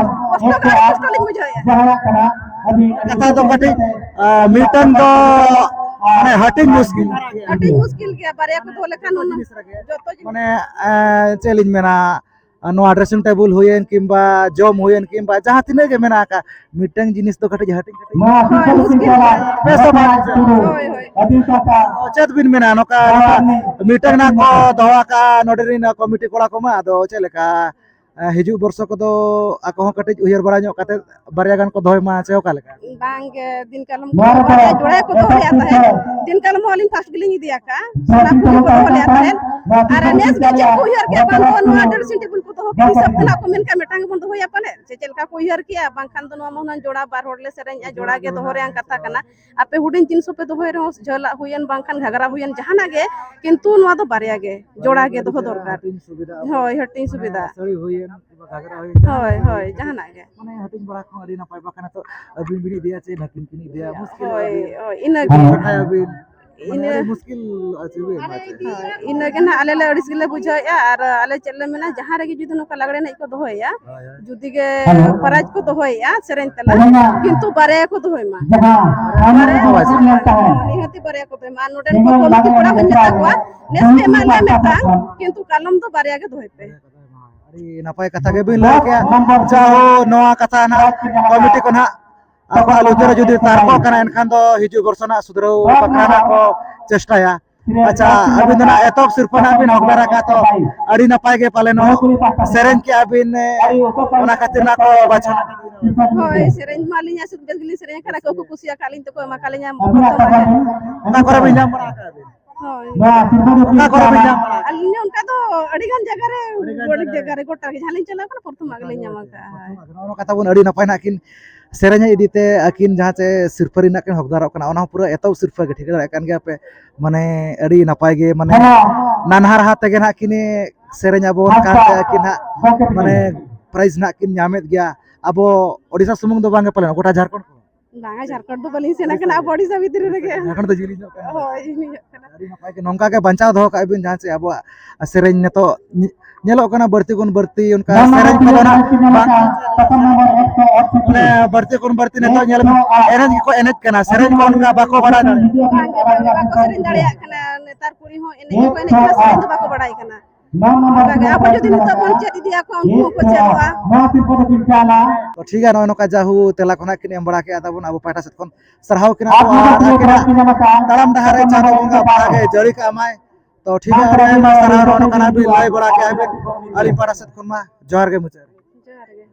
ᱠᱚᱥᱴᱚ ᱜᱮ ᱟᱹᱰᱤ ᱠᱚᱥᱴᱚ ᱞᱤᱧ ᱵᱩᱡᱷᱟᱹᱣᱮᱫᱼᱟ᱾ ᱠᱟᱛᱷᱟ ᱫᱚ ᱠᱟᱹᱴᱤᱡ, ᱟ, ᱢᱤᱫᱴᱟᱝ ᱫᱚ ᱢᱟᱱᱮ ᱦᱟᱹᱴᱤᱧ ᱢᱩᱥᱠᱤᱞ᱾ ᱦᱟᱹᱴᱤᱧ ᱢᱩᱥᱠᱤᱞ ᱜᱮᱭᱟ, ᱵᱟᱨᱭᱟ ᱠᱚ ᱫᱚᱦᱚ ᱞᱮᱠᱷᱟᱱ ᱚᱱᱟ ᱡᱤᱱᱤᱥ ᱨᱮᱜᱮ ᱡᱚᱛᱚ ᱡᱤᱱᱤᱥ ᱢᱟᱱᱮ, ᱟ, ᱪᱮᱫ ᱞᱤᱧ ᱢᱮᱱᱟ, ᱟ, ᱱᱚᱣᱟ dressing table ᱦᱩᱭᱮᱱ ᱠᱤᱝᱵᱟ ᱡᱚᱢ ᱦᱩᱭᱮᱱ ᱠᱤᱝᱵᱟ ᱡᱟᱦᱟᱸ ᱛᱤᱱᱟᱹᱜ ᱜᱮ ᱢᱮᱱᱟᱜ ᱟᱠᱟᱫ, ᱢᱤᱫᱴᱟᱝ ᱡᱤᱱᱤᱥ ᱫᱚ ᱠᱟᱹᱴᱤᱡ ᱦᱟᱹᱴᱤᱧ ᱠᱟᱹᱴᱤᱡ ᱦᱳᱭ, ᱢᱩᱥᱠᱤᱞ ᱜᱮᱭᱟ᱾ ᱵᱮᱥ ᱫᱚ ᱵᱟᱝ ᱵᱩᱡᱷᱟᱹᱜᱼᱟ᱾ ᱦᱳᱭ, ᱦᱳᱭ᱾ ᱪᱮᱫ ᱵᱤᱱ ᱢᱮᱱᱟ, ᱱᱚᱝᱠᱟ ᱢᱤᱫᱴᱟᱝ ᱱᱟᱜ ᱠᱚ ᱫᱚᱦᱚ ᱟᱠᱟᱫᱼᱟ ᱱᱚᱰᱮ ᱨᱮᱱ ᱠᱚᱢᱤᱴᱤ ᱠᱚᱲᱟ ᱠᱚᱢᱟ, ᱟᱫᱚ ᱪᱮᱫ ᱞᱮᱠᱟ? ᱮ, ᱦᱤᱡᱩᱜ ᱵᱚᱨᱥᱚ ᱠᱚᱫᱚ ᱟᱠᱚ ᱦᱚᱸ ᱠᱟᱹᱴᱤᱡ ᱩᱭᱦᱟᱹᱨ ᱵᱟᱲᱟ ᱧᱚᱜ ᱠᱟᱛᱮ ᱵᱟᱨᱭᱟ ᱜᱟᱱ ᱠᱚ ᱫᱚᱦᱚᱭ ᱢᱟ, ᱪᱮ ᱚᱠᱟ ᱞᱮᱠᱟ? ᱵᱟᱝ ᱜᱮ, ᱫᱤᱱ ᱠᱟᱞᱚᱢ ᱠᱚ ᱵᱟᱨᱭᱟ ᱡᱳᱲᱟ ᱠᱚ ᱫᱚᱦᱚ ᱞᱮᱫ ᱛᱟᱦᱮᱸᱫ᱾ ᱫᱤᱱ ᱠᱟᱞᱚᱢ ᱦᱚᱸ ᱟᱹᱞᱤᱧ first ᱜᱮᱞᱤᱧ ᱤᱫᱤ ᱟᱠᱟᱫᱼᱟ᱾ ᱚᱱᱟ ᱠᱚ ᱫᱚᱦᱚ ᱞᱮᱫ ᱛᱟᱦᱮᱸᱫ᱾ ᱟᱨ ᱱᱮᱥ ᱜᱮ ᱪᱮᱫ ᱠᱚ ᱩᱭᱦᱟᱹᱨ ᱠᱮᱫ, ᱵᱟᱝ ᱫᱚ ᱱᱚᱣᱟ dressing table ᱠᱚ ᱫᱚᱦᱚ ᱠᱮᱫ ᱦᱤᱥᱟᱹᱵ ᱛᱮ ᱱᱟᱜ ᱠᱚ ᱢᱮᱱ ᱠᱮᱫ ᱢᱤᱫᱴᱟᱝ ᱜᱮᱵᱚᱱ ᱫᱚᱦᱚᱭᱟ ᱯᱟᱞᱮ, ᱥᱮ ᱪᱮᱫ ᱞᱮᱠᱟ ᱠᱚ ᱩᱭᱦᱟᱹᱨ ᱠᱮᱫᱼᱟ? ᱵᱟᱝᱠᱷᱟᱱ ᱫᱚ ᱱᱚᱣᱟ ᱢᱟ ᱦᱩᱱᱟᱹᱝ ᱡᱳᱲᱟ ᱵᱟᱨ ᱦᱚᱲ ᱞᱮ ᱥᱮᱨᱮᱧᱮᱫᱼᱟ, ᱡᱳᱲᱟ ᱜᱮ ᱫᱚᱦᱚ ᱨᱮᱭᱟᱜ ᱠᱟᱛᱷᱟ ᱠᱟᱱᱟ᱾ ᱟᱯᱮ ᱦᱩᱰᱤᱧ ᱡᱤᱱᱤᱥ ᱦᱚᱸᱯᱮ ᱫᱚᱦᱚᱭ ᱨᱮᱦᱚᱸ, ᱡᱷᱟᱹᱞᱟᱜ ᱦᱩᱭᱮᱱ ᱵᱟᱝᱠᱷᱟᱱ ᱜᱷᱟᱜᱽᱨᱟ ᱦᱩᱭᱮᱱ, ᱡᱟᱦᱟᱱᱟᱜ ᱜᱮ, ᱠᱤᱱᱛᱩ ᱱᱚᱣᱟ ᱫᱚ ᱵᱟᱨᱭᱟ ᱜᱮ ᱡᱳᱲᱟ ᱜᱮ ᱫᱚᱦᱚ ᱫᱚᱨᱠᱟᱨ᱾ ᱦᱳᱭ, ᱦᱟᱹᱴᱤᱧ ᱥᱩᱵᱤᱫᱷᱟ᱾ ᱥᱟᱹᱲᱤ ᱦᱩᱭᱮᱱ, ᱠᱤᱝᱵᱟ ᱜᱷᱟᱜᱽᱨᱟ ᱦᱩᱭᱮᱱ, ᱦᱳᱭ, ᱦᱳᱭ, ᱡᱟᱦᱟᱱᱟᱜ ᱜᱮ᱾ ᱢᱟᱱᱮ ᱦᱟᱹᱴᱤᱧ ᱵᱟᱲᱟ ᱠᱚᱦᱚᱸ ᱟᱹᱰᱤ ᱱᱟᱯᱟᱭ, ᱵᱟᱠᱷᱟᱱ ᱱᱤᱛᱚᱜ ᱟᱹᱵᱤᱱ ᱵᱤᱱ ᱤᱫᱤᱭᱟ ᱪᱮ ᱱᱟᱹᱠᱤᱱ ᱠᱤᱱ ᱤᱫᱤᱭᱟ, ᱢᱩᱥᱠᱤᱞᱚᱜᱼᱟ ᱦᱳᱭ, ᱵᱤᱱ᱾ ᱦᱳᱭ, ᱤᱱᱟᱹ ᱜᱮ᱾ ᱠᱟᱴᱷᱟᱭᱟᱵᱤᱱ᱾ ᱢᱟᱱᱮ ᱤᱱᱟᱹ ᱟᱹᱰᱤ ᱢᱩᱥᱠᱤᱞ ᱟᱨ ᱪᱮᱫ ᱵᱤᱱ ᱢᱮᱱᱟ, ᱪᱮᱫ? ᱦᱳᱭ, ᱤᱱᱟᱹᱜᱮ ᱱᱟᱦᱟᱜ ᱟᱞᱮ ᱞᱮ ᱟᱹᱲᱤᱥ ᱜᱮᱞᱮ ᱵᱩᱡᱷᱟᱹᱣᱮᱫᱼᱟ᱾ ᱟᱨ ᱟᱞᱮ ᱪᱮᱫ ᱞᱮ ᱢᱮᱱᱟ, ᱡᱟᱦᱟᱸ ᱨᱮᱜᱮ ᱡᱩᱫᱤ ᱱᱚᱝᱠᱟ ᱞᱟᱜᱽᱲᱮ ᱮᱱᱮᱡ ᱠᱚ ᱫᱚᱦᱚᱭᱮᱫᱼᱟ, ᱦᱳᱭ, ᱦᱳᱭ᱾ ᱡᱩᱫᱤ ᱜᱮ ᱯᱨᱟᱭᱤᱡᱽ ᱠᱚ ᱫᱚᱦᱚᱭᱮᱫᱼᱟ ᱥᱮᱨᱮᱧ ᱛᱟᱞᱟ, ᱠᱤᱱᱛᱩ ᱵᱟᱨᱭᱟ ᱠᱚ ᱫᱚᱦᱚᱭ ᱢᱟ᱾ ᱵᱟᱨᱭᱟ ᱠᱚ ᱫᱚᱦᱚᱭ ᱢᱟ᱾ ᱱᱤᱦᱟᱹᱛᱤ ᱵᱟᱨᱭᱟ ᱠᱚ ᱫᱚᱦᱚᱭ ᱢᱟ᱾ ᱟᱨ ᱱᱚᱰᱮᱱ ᱠᱚ ᱠᱚᱢᱤᱴᱤ ᱠᱚᱲᱟ ᱦᱚᱸᱧ ᱢᱮᱛᱟ ᱠᱚᱣᱟ, ᱱᱮᱥ ᱯᱮ ᱮᱢᱟᱜ ᱞᱮ ᱢᱤᱫᱴᱟᱝ, ᱠᱤᱱᱛᱩ ᱠᱟᱞᱚᱢ ᱫᱚ ᱵᱟᱨᱭᱟ ᱜᱮ ᱫᱚᱦᱚᱭ ᱯᱮ᱾ ᱟᱹᱰᱤ ᱱᱟᱯᱟᱭ ᱠᱟᱛᱷᱟ ᱜᱮᱵᱤᱱ ᱞᱟᱹᱭ ᱠᱮᱜᱼᱟ᱾ ᱡᱟᱦᱳ, ᱱᱚᱣᱟ ᱠᱟᱛᱷᱟ ᱱᱟᱜ ᱠᱚᱢᱤᱴᱤ ᱠᱚ ᱱᱟᱜ ᱟᱠᱚᱣᱟᱜ ᱞᱩᱛᱩᱨ ᱨᱮ ᱡᱩᱫᱤ ᱛᱟᱨᱠᱚᱜ ᱠᱟᱱᱟ, ᱮᱱᱠᱷᱟᱱ ᱫᱚ ᱦᱤᱡᱩᱜ ᱵᱚᱨᱥᱚ ᱱᱟᱜ ᱥᱩᱫᱷᱨᱟᱹᱣ ᱵᱟᱠᱷᱨᱟ ᱱᱟᱜ ᱠᱚ ᱪᱮᱥᱴᱟᱭᱟ᱾ ᱟᱪᱪᱷᱟ, ᱟᱹᱵᱤᱱ ᱫᱚ ᱱᱟᱜ ᱮᱛᱚᱦᱚᱵ ᱥᱤᱨᱯᱟᱹ ᱱᱟᱜ ᱵᱤᱱ ᱦᱚᱠᱫᱟᱨ ᱟᱠᱟᱫ, ᱛᱚ ᱟᱹᱰᱤ ᱱᱟᱯᱟᱭ ᱜᱮ ᱯᱟᱞᱮᱱ ᱥᱮᱨᱮᱧ ᱠᱮᱜᱼᱟ ᱵᱤᱱ, ᱚᱱᱟ ᱠᱷᱟᱹᱛᱤᱨ ᱱᱟᱜ ᱠᱚ ᱵᱟᱪᱷᱚᱱ᱾ ᱦᱳᱭ, ᱥᱮᱨᱮᱧ ᱢᱟ ᱟᱹᱞᱤᱧᱟᱜ ᱥᱩᱫ ᱵᱮᱥ ᱜᱮᱞᱤᱧ ᱥᱮᱨᱮᱧ ᱟᱠᱟᱫᱟ, ᱠᱚ ᱠᱚ ᱠᱩᱥᱤᱭᱟᱠᱟᱫ ᱞᱤᱧ ᱛᱮᱠᱚ ᱮᱢᱟ ᱠᱟᱫ ᱞᱤᱧᱟ᱾ ᱚᱠᱟ ᱠᱚᱨᱮ ᱵᱤᱱ ᱧᱟᱢ ᱵᱟᱲᱟ ᱟᱠᱟᱫ ᱵᱤᱱ? ᱦᱳᱭ᱾ ᱚᱠᱟ ᱠᱚᱨᱮ ᱵᱤᱱ ᱧᱟᱢ ᱵᱟᱲᱟ ᱟᱠᱟᱫ? ᱟᱹᱞᱤᱧ ᱦᱚᱸ ᱚᱱᱠᱟ ᱫᱚ ᱟᱹᱰᱤ ᱜᱟᱱ ᱡᱟᱭᱜᱟ ᱨᱮ, ᱟᱹᱰᱤ ᱜᱟᱱ ᱟᱹᱰᱤ ᱡᱟᱭᱜᱟ ᱨᱮ᱾ ᱡᱟᱭᱜᱟ ᱨᱮ ᱜᱚᱴᱟ ᱜᱮ ᱡᱟᱦᱟᱸ ᱞᱤᱧ ᱪᱟᱞᱟᱣ ᱠᱟᱱᱟ, ᱯᱨᱚᱛᱷᱚᱢᱟᱜ ᱜᱮᱞᱤᱧ ᱧᱟᱢ ᱟᱠᱟᱫᱼᱟ᱾ ᱦᱳᱭ᱾ ᱱᱚᱜᱼᱚ ᱱᱚᱣᱟ ᱠᱟᱛᱷᱟ ᱵᱚᱱ ᱟᱹᱰᱤ ᱱᱟᱯᱟᱭ ᱱᱟᱜ ᱠᱤᱱ ᱥᱮᱨᱮᱧ ᱤᱫᱤ ᱛᱮ ᱟᱹᱠᱤᱱ ᱡᱟᱦᱟᱸ ᱪᱮ ᱥᱤᱨᱯᱟᱹ ᱨᱮᱱᱟᱜ ᱠᱤᱱ ᱦᱚᱠᱫᱟᱨᱚᱜ ᱠᱟᱱᱟ, ᱚᱱᱟ ᱦᱚᱸ ᱯᱩᱨᱟᱹ ᱮᱛᱚᱦᱚᱵ ᱥᱤᱨᱯᱟᱹ ᱜᱮ, ᱴᱷᱤᱠᱟᱹ ᱫᱟᱲᱮᱭᱟᱜ ᱠᱟᱱ ᱜᱮᱭᱟ ᱯᱮ᱾ ᱢᱟᱱᱮ ᱟᱹᱰᱤ ᱱᱟᱯᱟᱭ ᱜᱮ, ᱢᱟᱱᱮ ᱱᱟᱱᱦᱟ ᱨᱟᱦᱟ ᱛᱮᱜᱮ ᱱᱟᱜ ᱠᱤᱱ ᱥᱮᱨᱮᱧ ᱟᱵᱚᱱ ᱠᱟᱱᱛᱮ ᱟᱹᱠᱤᱱ ᱦᱟᱸᱜ ᱢᱟᱱᱮ ᱯᱨᱟᱭᱤᱡᱽ ᱱᱟᱜ ᱠᱤᱱ ᱧᱟᱢᱮᱫ ᱜᱮᱭᱟ᱾ ᱟᱵᱚ ᱳᱰᱤᱥᱟ ᱥᱩᱢᱩᱝ ᱫᱚ ᱵᱟᱝ ᱜᱮ ᱯᱟᱞᱮᱱ, ᱜᱚᱴᱟ ᱡᱷᱟᱲᱠᱷᱚᱸᱰ ᱠᱚ? ᱵᱟᱝᱟ, ᱡᱷᱟᱲᱠᱷᱚᱸᱰ ᱫᱚ ᱵᱟᱹᱞᱤᱧ ᱥᱮᱱ ᱟᱠᱟᱱᱟ, ᱟᱵᱚ ᱳᱰᱤᱥᱟ ᱵᱷᱤᱛᱨᱤ ᱨᱮᱜᱮ᱾ ᱡᱷᱟᱲᱠᱷᱚᱸᱰ ᱫᱚ ᱡᱤᱞᱤᱧ ᱧᱚᱜ ᱠᱟᱱᱟ᱾ ᱦᱳᱭ, ᱡᱤᱞᱤᱧ ᱧᱚᱜ ᱠᱟᱱᱟ᱾ ᱟᱹᱰᱤ ᱱᱟᱯᱟᱭ ᱜᱮ, ᱱᱚᱝᱠᱟ ᱜᱮ ᱵᱟᱧᱪᱟᱣ ᱫᱚᱦᱚ ᱠᱟᱜ ᱵᱤᱱ, ᱡᱟᱦᱟᱸ ᱪᱮ ᱟᱵᱚᱣᱟᱜ ᱥᱮᱨᱮᱧ ᱱᱤᱛᱚᱜ ᱧᱮ-, ᱧᱮᱞᱚᱜ ᱠᱟᱱᱟ ᱵᱟᱹᱲᱛᱤ ᱠᱷᱚᱱ ᱵᱟᱹᱲᱛᱤ ᱚᱱᱠᱟ ᱥᱮᱨᱮᱧ ᱠᱚᱫᱚ ᱱᱟᱜ ᱵᱟᱝ, ᱢᱟᱱᱮ ᱵᱟᱹᱲᱛᱤ ᱠᱷᱚᱱ ᱵᱟᱹᱲᱛᱤ ᱱᱤᱛᱚᱜ ᱧᱮᱞ ᱮᱱᱮᱡ ᱜᱮᱠᱚ ᱮᱱᱮᱡ ᱠᱟᱱᱟ, ᱥᱮᱨᱮᱧ ᱠᱚ ᱚᱱᱠᱟ ᱵᱟᱠᱚ ᱵᱟᱲᱟᱭ ᱫᱟᱲᱮᱭᱟᱜ ᱠᱟᱱᱟ᱾ ᱵᱟᱝ ᱜᱮ, ᱵᱟᱝ ᱜᱮ, ᱵᱟᱠᱚ ᱥᱮᱨᱮᱧ ᱫᱟᱲᱮᱭᱟᱜ ᱠᱟᱱᱟ᱾ ᱱᱮᱛᱟᱨ ᱠᱩᱲᱤ ᱦᱚᱸ ᱮᱱᱮᱡ ᱦᱚᱸᱠᱚ ᱮᱱᱮᱡ ᱠᱟᱱᱟ, ᱥᱮᱨᱮᱧ ᱫᱚ ᱵᱟᱠᱚ ᱵᱟᱲᱟᱭ ᱠᱟᱱᱟ᱾ ᱚᱱᱠᱟ ᱜᱮ ᱟᱵᱚ ᱡᱩᱫᱤ ᱱᱤᱛᱚᱜ ᱵᱚᱱ ᱪᱮᱫ ᱤᱫᱤᱭᱟᱠᱚᱣᱟ, ᱩᱱᱠᱩ ᱦᱚᱸᱠᱚ ᱪᱮᱫᱚᱜᱼᱟ᱾ ᱛᱚ ᱴᱷᱤᱠ ᱜᱮᱭᱟ, ᱱᱚᱜᱼᱚᱭ ᱱᱚᱝᱠᱟ ᱡᱟᱦᱩ ᱛᱮᱞᱟ ᱠᱷᱚᱱᱟᱜ ᱠᱤᱱ ᱮᱢ ᱵᱟᱲᱟ ᱠᱮᱜᱼᱟ ᱛᱟᱵᱚᱱ, ᱟᱵᱚ ᱯᱟᱦᱴᱟ ᱥᱮᱫ ᱠᱷᱚᱱ ᱥᱟᱨᱦᱟᱣ ᱠᱤᱱᱟ ᱠᱚ, ᱟᱨ ᱟᱹᱠᱤᱱᱟᱜ ᱛᱟᱲᱟᱢ ᱰᱟᱦᱟᱨ ᱨᱮ ᱪᱟᱸᱫᱳ ᱵᱚᱸᱜᱟ ᱵᱷᱟᱜᱮ ᱡᱟᱹᱲᱤ ᱠᱟᱜ ᱢᱟᱭ᱾ ᱛᱚ ᱴᱷᱤᱠ ᱜᱮᱭᱟ, ᱟᱹᱰᱤ ᱟᱭᱢᱟ ᱥᱟᱨᱦᱟᱣ, ᱱᱚᱜᱼᱚ ᱱᱚᱝᱠᱟᱱᱟᱜ ᱵᱤᱱ ᱞᱟᱹᱭ ᱵᱟᱲᱟ ᱠᱮᱜᱼᱟ ᱵᱤᱱ, ᱟᱹᱞᱤᱧ ᱯᱟᱦᱴᱟ ᱥᱮᱫ ᱠᱷᱚᱱ ᱢᱟ ᱡᱚᱦᱟᱨ ᱜᱮ ᱢᱩᱪᱟᱹᱫ ᱨᱮ᱾ ᱡᱚᱦᱟᱨ ᱜᱮ᱾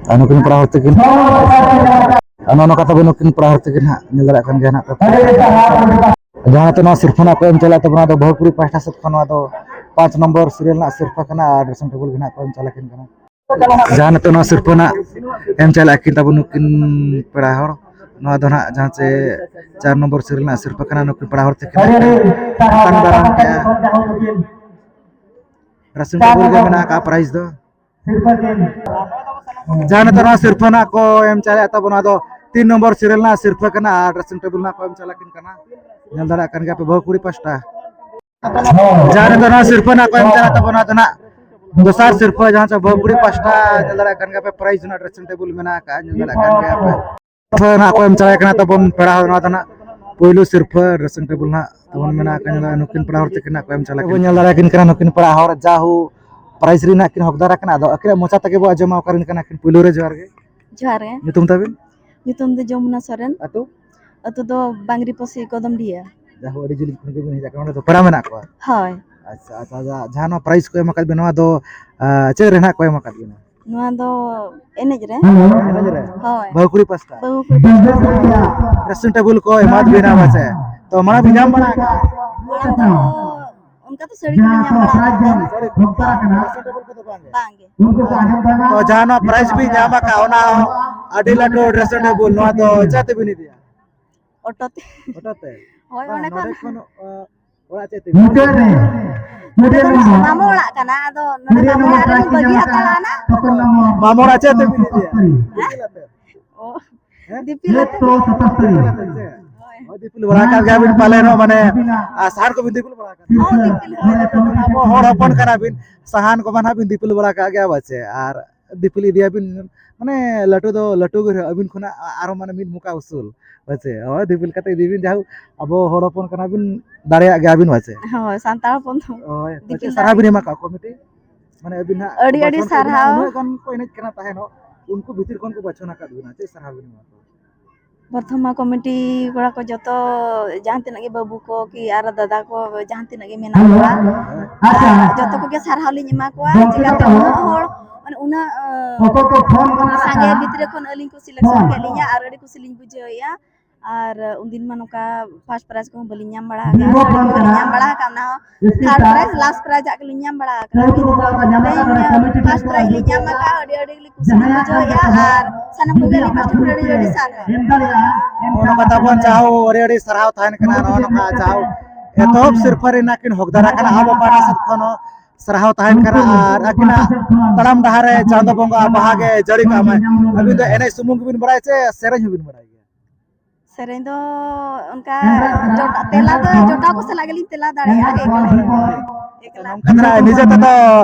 ᱟᱨ ᱱᱩᱠᱤᱱ ᱯᱮᱲᱟ ᱦᱚᱲ ᱛᱟᱹᱠᱤᱱ, ᱟᱨ ᱱᱚᱜᱼᱚ ᱱᱚᱝᱠᱟ ᱛᱟᱵᱚ ᱱᱩᱠᱤᱱ ᱯᱮᱲᱟ ᱦᱚᱲ ᱛᱟᱹᱠᱤᱱ ᱦᱟᱸᱜ ᱧᱮᱞ ᱫᱟᱲᱮᱭᱟᱜ ᱠᱟᱱ ᱜᱮᱭᱟ ᱦᱟᱸᱜ ᱯᱮ᱾ ᱡᱟᱦᱟᱸ ᱱᱤᱛᱚᱜ ᱱᱚᱣᱟ ᱥᱤᱨᱯᱷᱟᱹ ᱱᱟᱜ ᱠᱚ ᱮᱢ ᱪᱟᱞᱟᱜ ᱛᱟᱵᱚᱱᱟ, ᱟᱫᱚ ᱵᱟᱹᱦᱩ ᱠᱩᱲᱤ ᱯᱟᱦᱴᱟ ᱥᱮᱫ ᱠᱷᱚᱱ ᱱᱚᱣᱟ ᱫᱚ ᱯᱟᱸᱪ ᱱᱚᱢᱵᱚᱨ ᱥᱤᱨᱤᱭᱟᱞ ᱨᱮᱱᱟᱜ ᱥᱤᱨᱯᱷᱟᱹ ᱠᱟᱱᱟ ᱟᱨ ᱰᱨᱮᱥᱤᱝ ᱴᱮᱵᱤᱞ ᱜᱮ ᱱᱟᱜ ᱠᱚ ᱮᱢ ᱪᱟᱞᱟᱜ ᱠᱟᱱᱟ᱾ ᱡᱟᱦᱟᱸ ᱱᱤᱛᱚᱜ ᱱᱚᱣᱟ ᱥᱤᱨᱯᱷᱟᱹ ᱱᱟᱜ ᱮᱢ ᱪᱟᱞᱟᱜ ᱠᱤᱱ ᱛᱟᱵᱚᱱ ᱱᱩᱠᱤᱱ ᱯᱮᱲᱟ ᱦᱚᱲ, ᱱᱚᱣᱟ ᱫᱚ ᱱᱟᱜ ᱡᱟᱦᱟᱸ ᱪᱮ ᱪᱟᱨ ᱱᱚᱢᱵᱚᱨ ᱥᱤᱨᱤᱭᱟᱞ ᱨᱮᱱᱟᱜ ᱥᱤᱨᱯᱷᱟᱹ ᱠᱟᱱᱟ, ᱱᱩᱠᱤᱱ ᱯᱮᱲᱟ ᱦᱚᱲ ᱛᱟᱹᱠᱤᱱ ᱟᱛᱟᱝ ᱫᱟᱨᱟᱢ ᱠᱮᱜᱼᱟ᱾ ᱰᱨᱮᱥᱤᱝ ᱴᱮᱵᱤᱞ ᱨᱮ ᱢᱮᱱᱟᱜ ᱟᱠᱟᱫ ᱯᱨᱟᱭᱤᱡᱽ ᱫᱚ᱾ ᱡᱟᱦᱟᱸ ᱱᱤᱛᱚᱜ ᱱᱚᱣᱟ ᱥᱤᱨᱯᱷᱟᱹ ᱱᱟᱜ ᱠᱚ ᱮᱢ ᱪᱟᱞᱟᱜ ᱛᱟᱵᱚᱱᱟ, ᱟᱫᱚ ᱛᱤᱱ ᱱᱚᱢᱵᱚᱨ serial ᱨᱮᱱᱟᱜ ᱥᱤᱨᱯᱷᱟᱹ ᱠᱟᱱᱟ ᱟᱨ dressing table ᱨᱮᱱᱟᱜ ᱠᱚ ᱮᱢ ᱪᱟᱞᱟᱜ ᱠᱤᱱ ᱠᱟᱱᱟ᱾ ᱧᱮᱞ ᱫᱟᱲᱮᱭᱟᱜ ᱠᱟᱱ ᱜᱮᱭᱟ ᱯᱮ ᱵᱟᱹᱦᱩ ᱠᱩᱲᱤ ᱯᱟᱥᱴᱟ᱾ ᱡᱟᱦᱟᱸ ᱨᱮᱫᱚ ᱱᱚᱣᱟ ᱥᱤᱨᱯᱷᱟᱹ ᱨᱮᱱᱟᱜ ᱠᱚ ᱮᱢ ᱪᱟᱞᱟᱜ ᱛᱟᱵᱚᱱᱟ, ᱟᱫᱚ ᱱᱟᱜ ᱫᱚᱥᱟᱨ ᱥᱤᱨᱯᱷᱟᱹ ᱡᱟᱦᱟᱸ ᱪᱮ ᱵᱟᱹᱦᱩ ᱠᱩᱲᱤ ᱯᱟᱥᱴᱟ ᱧᱮᱞ ᱫᱟᱲᱮᱭᱟᱜ ᱠᱟᱱ ᱜᱮᱭᱟ ᱯᱮ, prize ᱨᱮᱱᱟᱜ dressing table ᱢᱮᱱᱟᱜ ᱟᱠᱟᱫᱼᱟ, ᱧᱮᱞ ᱫᱟᱲᱮᱭᱟᱜ ᱠᱟᱱ ᱜᱮᱭᱟ ᱯᱮ᱾ ᱥᱤᱨᱯᱷᱟᱹ ᱱᱟᱜ ᱠᱚ ᱮᱢ ᱪᱟᱞᱟᱜ ᱠᱟᱱᱟ ᱛᱟᱵᱚᱱ ᱯᱮᱲᱟ ᱦᱚᱲ, ᱱᱚᱣᱟ ᱫᱚ ᱱᱟᱜ ᱯᱩᱭᱞᱩ ᱥᱤᱨᱯᱷᱟᱹ dressing table ᱱᱟᱜ ᱛᱟᱵᱚᱱ ᱢᱮᱱᱟᱜ ᱟᱠᱟᱫ, ᱧᱮᱞ ᱫᱟᱲᱮᱭᱟᱜ ᱱᱩᱠᱤᱱ ᱯᱮᱲᱟ ᱦᱚᱲ ᱛᱟᱹᱠᱤᱱ ᱱᱟᱜ ᱠᱚ ᱮᱢ ᱪᱟᱞᱟᱜ ᱠᱟᱱᱟ᱾ ᱵᱚᱱ ᱧᱮᱞ ᱫᱟᱲᱮᱭᱟᱜ ᱠᱤᱱ ᱠᱟᱱᱟ ᱱᱩᱠᱤᱱ ᱯᱮᱲᱟ ᱦᱚᱲ ᱡᱟᱦᱳ prize ᱨᱮᱱᱟᱜ ᱠᱤᱱ ᱦᱚᱠᱫᱟᱨ ᱟᱠᱟᱱᱟ᱾ ᱟᱫᱚ ᱟᱹᱠᱤᱱᱟᱜ ᱢᱚᱪᱟ ᱛᱮᱜᱮ ᱵᱚ ᱟᱸᱡᱚᱢᱟ ᱚᱠᱟᱨᱮᱱ ᱠᱟᱱᱟ ᱠᱤᱱ᱾ ᱯᱩᱭᱞᱩ ᱨᱮ ᱡᱚᱦᱟᱨ ᱜᱮ᱾ ᱡᱚᱦᱟᱨ ᱜᱮ᱾ ᱧᱩᱛᱩᱢ ᱛᱟᱵᱤᱱ? ᱧᱩᱛᱩᱢ ᱫᱚ ᱡᱚᱢᱩᱱᱟ ᱥᱚᱨᱮᱱ᱾ ᱟᱹᱛᱩ? ᱟᱹᱛᱩ ᱫᱚ ᱵᱟᱝᱨᱤᱯᱚᱥᱤ ᱠᱚᱫᱚᱢᱰᱤᱦᱟ᱾ ᱡᱟᱦᱳ, ᱟᱹᱰᱤ ᱡᱤᱞᱤᱧ ᱠᱷᱚᱱ ᱜᱮᱵᱤᱱ ᱦᱮᱡ ᱟᱠᱟᱱᱟ, ᱱᱚᱰᱮ ᱫᱚ ᱯᱮᱲᱟ ᱢᱮᱱᱟᱜ ᱠᱚᱣᱟ? ᱦᱳᱭ᱾ ᱟᱪᱪᱷᱟ, ᱟᱪᱪᱷᱟ, ᱡᱟ-, ᱡᱟᱦᱟᱸ ᱱᱚᱣᱟ prize ᱠᱚ ᱮᱢ ᱟᱠᱟᱫ ᱵᱤᱱᱟ, ᱱᱚᱣᱟ ᱫᱚ, ᱟ, ᱪᱮᱫ ᱨᱮ ᱱᱟᱜ ᱠᱚ ᱮᱢ ᱟᱠᱟᱫ ᱵᱤᱱᱟ? ᱱᱚᱣᱟ ᱫᱚ ᱮᱱᱮᱡ ᱨᱮ᱾ ᱮᱱᱮᱡ ᱨᱮ? ᱦᱳᱭ᱾ ᱵᱟᱹᱦᱩ ᱠᱩᱲᱤ ᱯᱟᱥᱴᱟ? ᱵᱟᱹᱦᱩ ᱠᱩᱲᱤ ᱯᱟᱥᱴᱟ᱾ Dressing table ᱠᱚ ᱮᱢᱟᱫ ᱵᱤᱱᱟ ᱯᱟᱪᱮ? ᱛᱚ, ᱢᱟᱲᱟᱝ ᱵᱤᱱ ᱧᱟᱢ ᱵᱟᱲᱟ ᱟᱠᱟᱫ? ᱢᱟᱲᱟᱝ ᱫᱚ ᱚᱱᱠᱟ ᱫᱚ ᱥᱟᱹᱲᱤ ᱠᱚᱞᱤᱧ ᱧᱟᱢ ᱵᱟᱲᱟ ᱟᱠᱟᱫ ᱜᱮᱭᱟ᱾ ᱥᱟᱹᱲᱤ ᱠᱚ? Dressing table ᱠᱚᱫᱚ ᱵᱟᱝ ᱜᱮ? ᱵᱟᱝ ᱜᱮ᱾ ᱛᱚ, ᱡᱟᱦᱟᱸ ᱱᱚᱣᱟ prize ᱵᱤᱱ ᱧᱟᱢ ᱟᱠᱟᱫ, ᱚᱱᱟ ᱦᱚᱸ ᱟᱹᱰᱤ ᱞᱟᱹᱴᱩ dressing table, ᱱᱚᱣᱟ ᱫᱚ ᱪᱮᱫ ᱛᱮᱵᱤᱱ ᱤᱫᱤᱭᱟ? ᱚᱴᱳ ᱛᱮ᱾ ᱚᱴᱳ ᱛᱮ? ᱦᱳᱭ, ᱵᱟᱝ, ᱚᱸᱰᱮ ᱱᱚᱰᱮ ᱠᱷᱚᱱ᱾ ᱠᱷᱚᱱ, ᱚ, ᱚᱲᱟᱜ ᱪᱮᱫ ᱛᱮᱵᱤᱱ ᱤᱫᱤᱭᱟ? ᱱᱚᱰᱮ ᱫᱚ ᱱᱟᱦᱟᱜ ᱢᱟᱢᱚ ᱚᱲᱟᱜ ᱠᱟᱱᱟ, ᱟᱫᱚ ᱱᱚᱰᱮ ᱢᱟᱢᱚ ᱚᱲᱟᱜ ᱨᱮᱞᱤᱧ ᱵᱟᱹᱜᱤ ᱦᱟᱛᱟᱲᱟ ᱱᱟ᱾ ᱢᱟᱢᱚ ᱚᱲᱟᱜ ᱪᱮᱫ ᱛᱮᱵᱤᱱ ᱤᱫᱤᱭᱟ? ᱦᱮᱸ? ᱚ, ᱦᱮᱸ? ᱫᱤᱯᱤᱞ ᱟᱛᱮ᱾ ᱦᱳᱭ᱾ ᱦᱳᱭ, ᱫᱤᱯᱤᱞ ᱵᱟᱲᱟ ᱟᱠᱟᱫ ᱜᱮᱭᱟ ᱵᱤᱱ ᱯᱟᱞᱮᱱ ᱦᱚᱸ, ᱢᱟᱱᱮ, ᱟᱨ ᱥᱟᱦᱟᱱ ᱠᱚᱵᱤᱱ ᱫᱤᱯᱤᱞ ᱵᱟᱲᱟ ᱟᱠᱟᱫ ᱜᱮᱭᱟ? ᱦᱚᱸ, ᱫᱤᱯᱤᱞ ᱦᱩᱭ ᱟᱠᱟᱱᱟ᱾ ᱟᱵᱚ ᱦᱚᱲ ᱦᱚᱯᱚᱱ ᱠᱟᱱᱟ ᱵᱤᱱ, ᱥᱟᱦᱟᱱ ᱠᱚᱢᱟ ᱱᱟᱦᱟᱜ ᱵᱤᱱ ᱫᱤᱯᱤᱞ ᱵᱟᱲᱟ ᱟᱠᱟᱫ ᱜᱮᱭᱟ ᱯᱟᱪᱮ, ᱟᱨ ᱫᱤᱯᱤᱞ ᱤᱫᱤᱭᱟᱵᱤᱱ, ᱢᱟᱱᱮ, ᱞᱟᱹᱴᱩ ᱫᱚ ᱞᱟᱹᱴᱩ ᱜᱮ ᱨᱮᱦᱚᱸ ᱟᱹᱵᱤᱱ ᱠᱷᱚᱱᱟᱜ ᱟᱨᱦᱚᱸ, ᱢᱟᱱᱮ, ᱢᱤᱫ ᱢᱚᱠᱟ ᱩᱥᱩᱞ, ᱯᱟᱪᱮ᱾ ᱦᱳᱭ, ᱫᱤᱯᱤᱞ ᱠᱟᱛᱮ ᱤᱫᱤ ᱵᱤᱱ, ᱡᱟᱦᱳᱠ, ᱟᱵᱚ ᱦᱚᱲ ᱦᱚᱯᱚᱱ ᱠᱟᱱᱟ ᱵᱤᱱ, ᱫᱟᱲᱮᱭᱟᱜ ᱜᱮᱭᱟ ᱵᱤᱱ, ᱯᱟᱪᱮ᱾ ᱦᱳᱭ, ᱥᱟᱱᱛᱟᱲ ᱦᱚᱯᱚᱱ ᱫᱚ ᱦᱳᱭ, ᱫᱤᱯᱤᱞ ᱯᱟᱪᱮ ᱥᱟᱨᱦᱟᱣ ᱫᱟᱲᱮ᱾ ᱵᱤᱱ ᱮᱢᱟ ᱠᱚᱣᱟ ᱠᱚᱢᱤᱴᱤ? ᱢᱟᱱᱮ, ᱟᱹᱵᱤᱱ ᱦᱟᱸᱜ ᱟᱹᱰᱤ, ᱟᱹᱰᱤ ᱵᱟᱪᱷᱚᱱ ᱠᱮᱫ ᱵᱤᱱᱟ, ᱥᱟᱨᱦᱟᱣ᱾ ᱩᱱᱟᱹᱜ ᱜᱟᱱ ᱠᱚ ᱮᱱᱮᱡ ᱠᱟᱱᱟ ᱛᱟᱦᱮᱱᱚᱜ, ᱩᱱᱠᱩ ᱵᱷᱤᱛᱤᱨ ᱠᱷᱚᱱ ᱠᱚ ᱵᱟᱪᱷᱚᱱ ᱟᱠᱟᱫ ᱵᱤᱱᱟ, ᱪᱮᱫ ᱥᱟᱨᱦᱟᱣ ᱵᱤᱱ ᱮᱢᱟ ᱠᱚᱣᱟ? ᱯᱨᱚᱛᱷᱚᱢᱟ ᱠᱚᱢᱤᱴᱤ ᱠᱚᱲᱟ ᱠᱚ ᱡᱚᱛᱚ, ᱡᱟᱦᱟᱸ ᱛᱤᱱᱟᱹᱜ ᱜᱮ ᱵᱟᱹᱵᱩ ᱠᱚ ᱠᱤ ᱟᱨ ᱫᱟᱫᱟ ᱠᱚ, ᱡᱟᱦᱟᱸ ᱛᱤᱱᱟᱹᱜ ᱜᱮ ᱢᱮᱱᱟᱜ ᱠᱚᱣᱟ, ᱟᱪᱪᱷᱟ᱾ ᱡᱚᱛᱚ ᱠᱚᱜᱮ ᱥᱟᱨᱦᱟᱣ ᱞᱤᱧ ᱮᱢᱟ ᱠᱚᱣᱟ᱾ ᱪᱤᱠᱟᱹᱛᱮ ᱩᱱᱟᱹᱜ ᱦᱚᱲ, ᱢᱟᱱᱮ, ᱩᱱᱟᱹᱜ, ᱚᱠᱚᱭ ᱠᱚ ᱯᱷᱳᱱ ᱠᱟᱱᱟ ᱥᱟᱸᱜᱮ ᱠᱟᱱᱟ? ᱵᱷᱤᱛᱨᱤ ᱠᱷᱚᱱ ᱟᱹᱞᱤᱧ ᱠᱚ selection ᱯᱷᱳᱱ᱾ ᱠᱮᱫ ᱞᱤᱧᱟ ᱟᱨ ᱟᱹᱰᱤ ᱠᱩᱥᱤ ᱞᱤᱧ ᱵᱩᱡᱷᱟᱹᱣᱮᱫᱼᱟ᱾ ᱟᱨ ᱩᱱᱫᱤᱱ ᱢᱟ ᱱᱚᱝᱠᱟ first prize ᱠᱚᱦᱚᱸ ᱵᱟᱹᱞᱤᱧ ᱧᱟᱢ ᱵᱟᱲᱟ ᱟᱠᱟᱫᱼᱟ, ᱵᱤᱵᱚ ᱥᱟᱹᱲᱤ ᱠᱚᱦᱚᱸ ᱵᱟᱹᱞᱤᱧ ᱯᱷᱳᱱ ᱧᱟᱢ ᱠᱟᱱᱟ᱾ ᱵᱟᱲᱟ ᱟᱠᱟᱫᱼᱟ, ᱚᱱᱟ ᱦᱚᱸ ᱤᱥᱯᱤ third card. prize, last prize ᱟᱜ ᱜᱮᱞᱤᱧ ᱧᱟᱢ ᱵᱟᱲᱟ ᱟᱠᱟᱫᱼᱟ᱾ ᱠᱟᱹᱣᱰᱤ ᱠᱚ ᱵᱟᱠᱚ ᱧᱟᱢ ᱟᱠᱟᱫ, ᱛᱮᱦᱮᱧ ᱚᱱᱟ ᱠᱚᱢᱤᱴᱤ first prize ᱞᱤᱧ ᱧᱟᱢ ᱟᱠᱟᱫᱼᱟ, ᱟᱹᱰᱤ ᱟᱹᱰᱤ ᱜᱮᱞᱤᱧ ᱠᱩᱥᱤ ᱞᱤᱧ ᱡᱟᱦᱟᱸᱭᱟᱜ ᱵᱩᱡᱷᱟᱹᱣᱮᱫᱼᱟ᱾ ᱠᱟᱛᱷᱟ ᱟᱨ ᱥᱟᱱᱟᱢ ᱠᱚᱜᱮ ᱟᱹᱞᱤᱧ ᱯᱟᱥᱴᱟ ᱠᱷᱚᱱ ᱟᱹᱰᱤ ᱟᱹᱰᱤ ᱥᱟᱨᱦᱟᱣ᱾ ᱮᱢ ᱫᱟᱲᱮᱭᱟᱜᱼᱟ, ᱮᱱᱠᱷᱟᱱ ᱱᱚᱜᱼᱚ ᱱᱚᱝᱠᱟ ᱛᱟᱵᱚᱱ ᱡᱟᱦᱳ, ᱟᱹᱰᱤ ᱟᱹᱰᱤ ᱥᱟᱨᱦᱟᱣ ᱛᱟᱦᱮᱱ ᱠᱟᱱᱟ᱾ ᱱᱚᱜᱼᱚ ᱱᱚᱝᱠᱟ ᱡᱟᱦᱳ ᱮᱛᱚᱦᱚᱵ ᱥᱤᱨᱯᱷᱟᱹ ᱨᱮᱱᱟᱜ ᱠᱤᱱ ᱦᱚᱠᱫᱟᱨ ᱟᱠᱟᱱᱟ ᱟᱵᱚ ᱯᱟᱦᱴᱟ ᱥᱮᱫ ᱠᱷᱚᱱ ᱦᱚᱸ᱾ ᱥᱟᱨᱦᱟᱣ ᱛᱟᱦᱮᱱ ᱠᱟᱱᱟ ᱟᱨ ᱟᱹᱠᱤᱱᱟᱜ ᱛᱟᱲᱟᱢ ᱰᱟᱦᱟᱨ ᱨᱮ ᱪᱟᱸᱫᱚ ᱵᱚᱸᱜᱟ ᱵᱟᱦᱟ ᱜᱮ ᱡᱟᱹᱲᱤ ᱠᱟᱜ ᱢᱟᱭ᱾ ᱟᱹᱵᱤᱱ ᱫᱚ ᱮᱱᱮᱡ ᱥᱩᱢᱩᱝ ᱜᱮᱵᱤᱱ ᱵᱟᱲᱟᱭᱟ ᱪᱮ ᱥᱮᱨᱮᱧ ᱦᱚᱸᱵᱤᱱ ᱵᱟᱲᱟᱭ ᱜᱮᱭᱟ? ᱥᱮᱨᱮᱧ ᱫᱚ ᱚᱱᱠᱟ ᱡᱚᱴᱟ- ᱛᱮᱞᱟ ᱫᱚ ᱡᱚᱴᱟᱣ ᱠᱚ ᱥᱟᱞᱟᱜ ᱜᱮᱞᱤᱧ ᱛᱮᱞᱟ ᱫᱟᱲᱮᱭᱟᱜᱼᱟ, ᱮᱠᱞᱟ ᱫᱚ ᱵᱟᱝ᱾ ᱮᱠᱞᱟ᱾ ᱱᱚᱝᱠᱟ ᱫᱚ ᱱᱟᱜ ᱱᱤᱡᱮ ᱛᱮᱫᱚ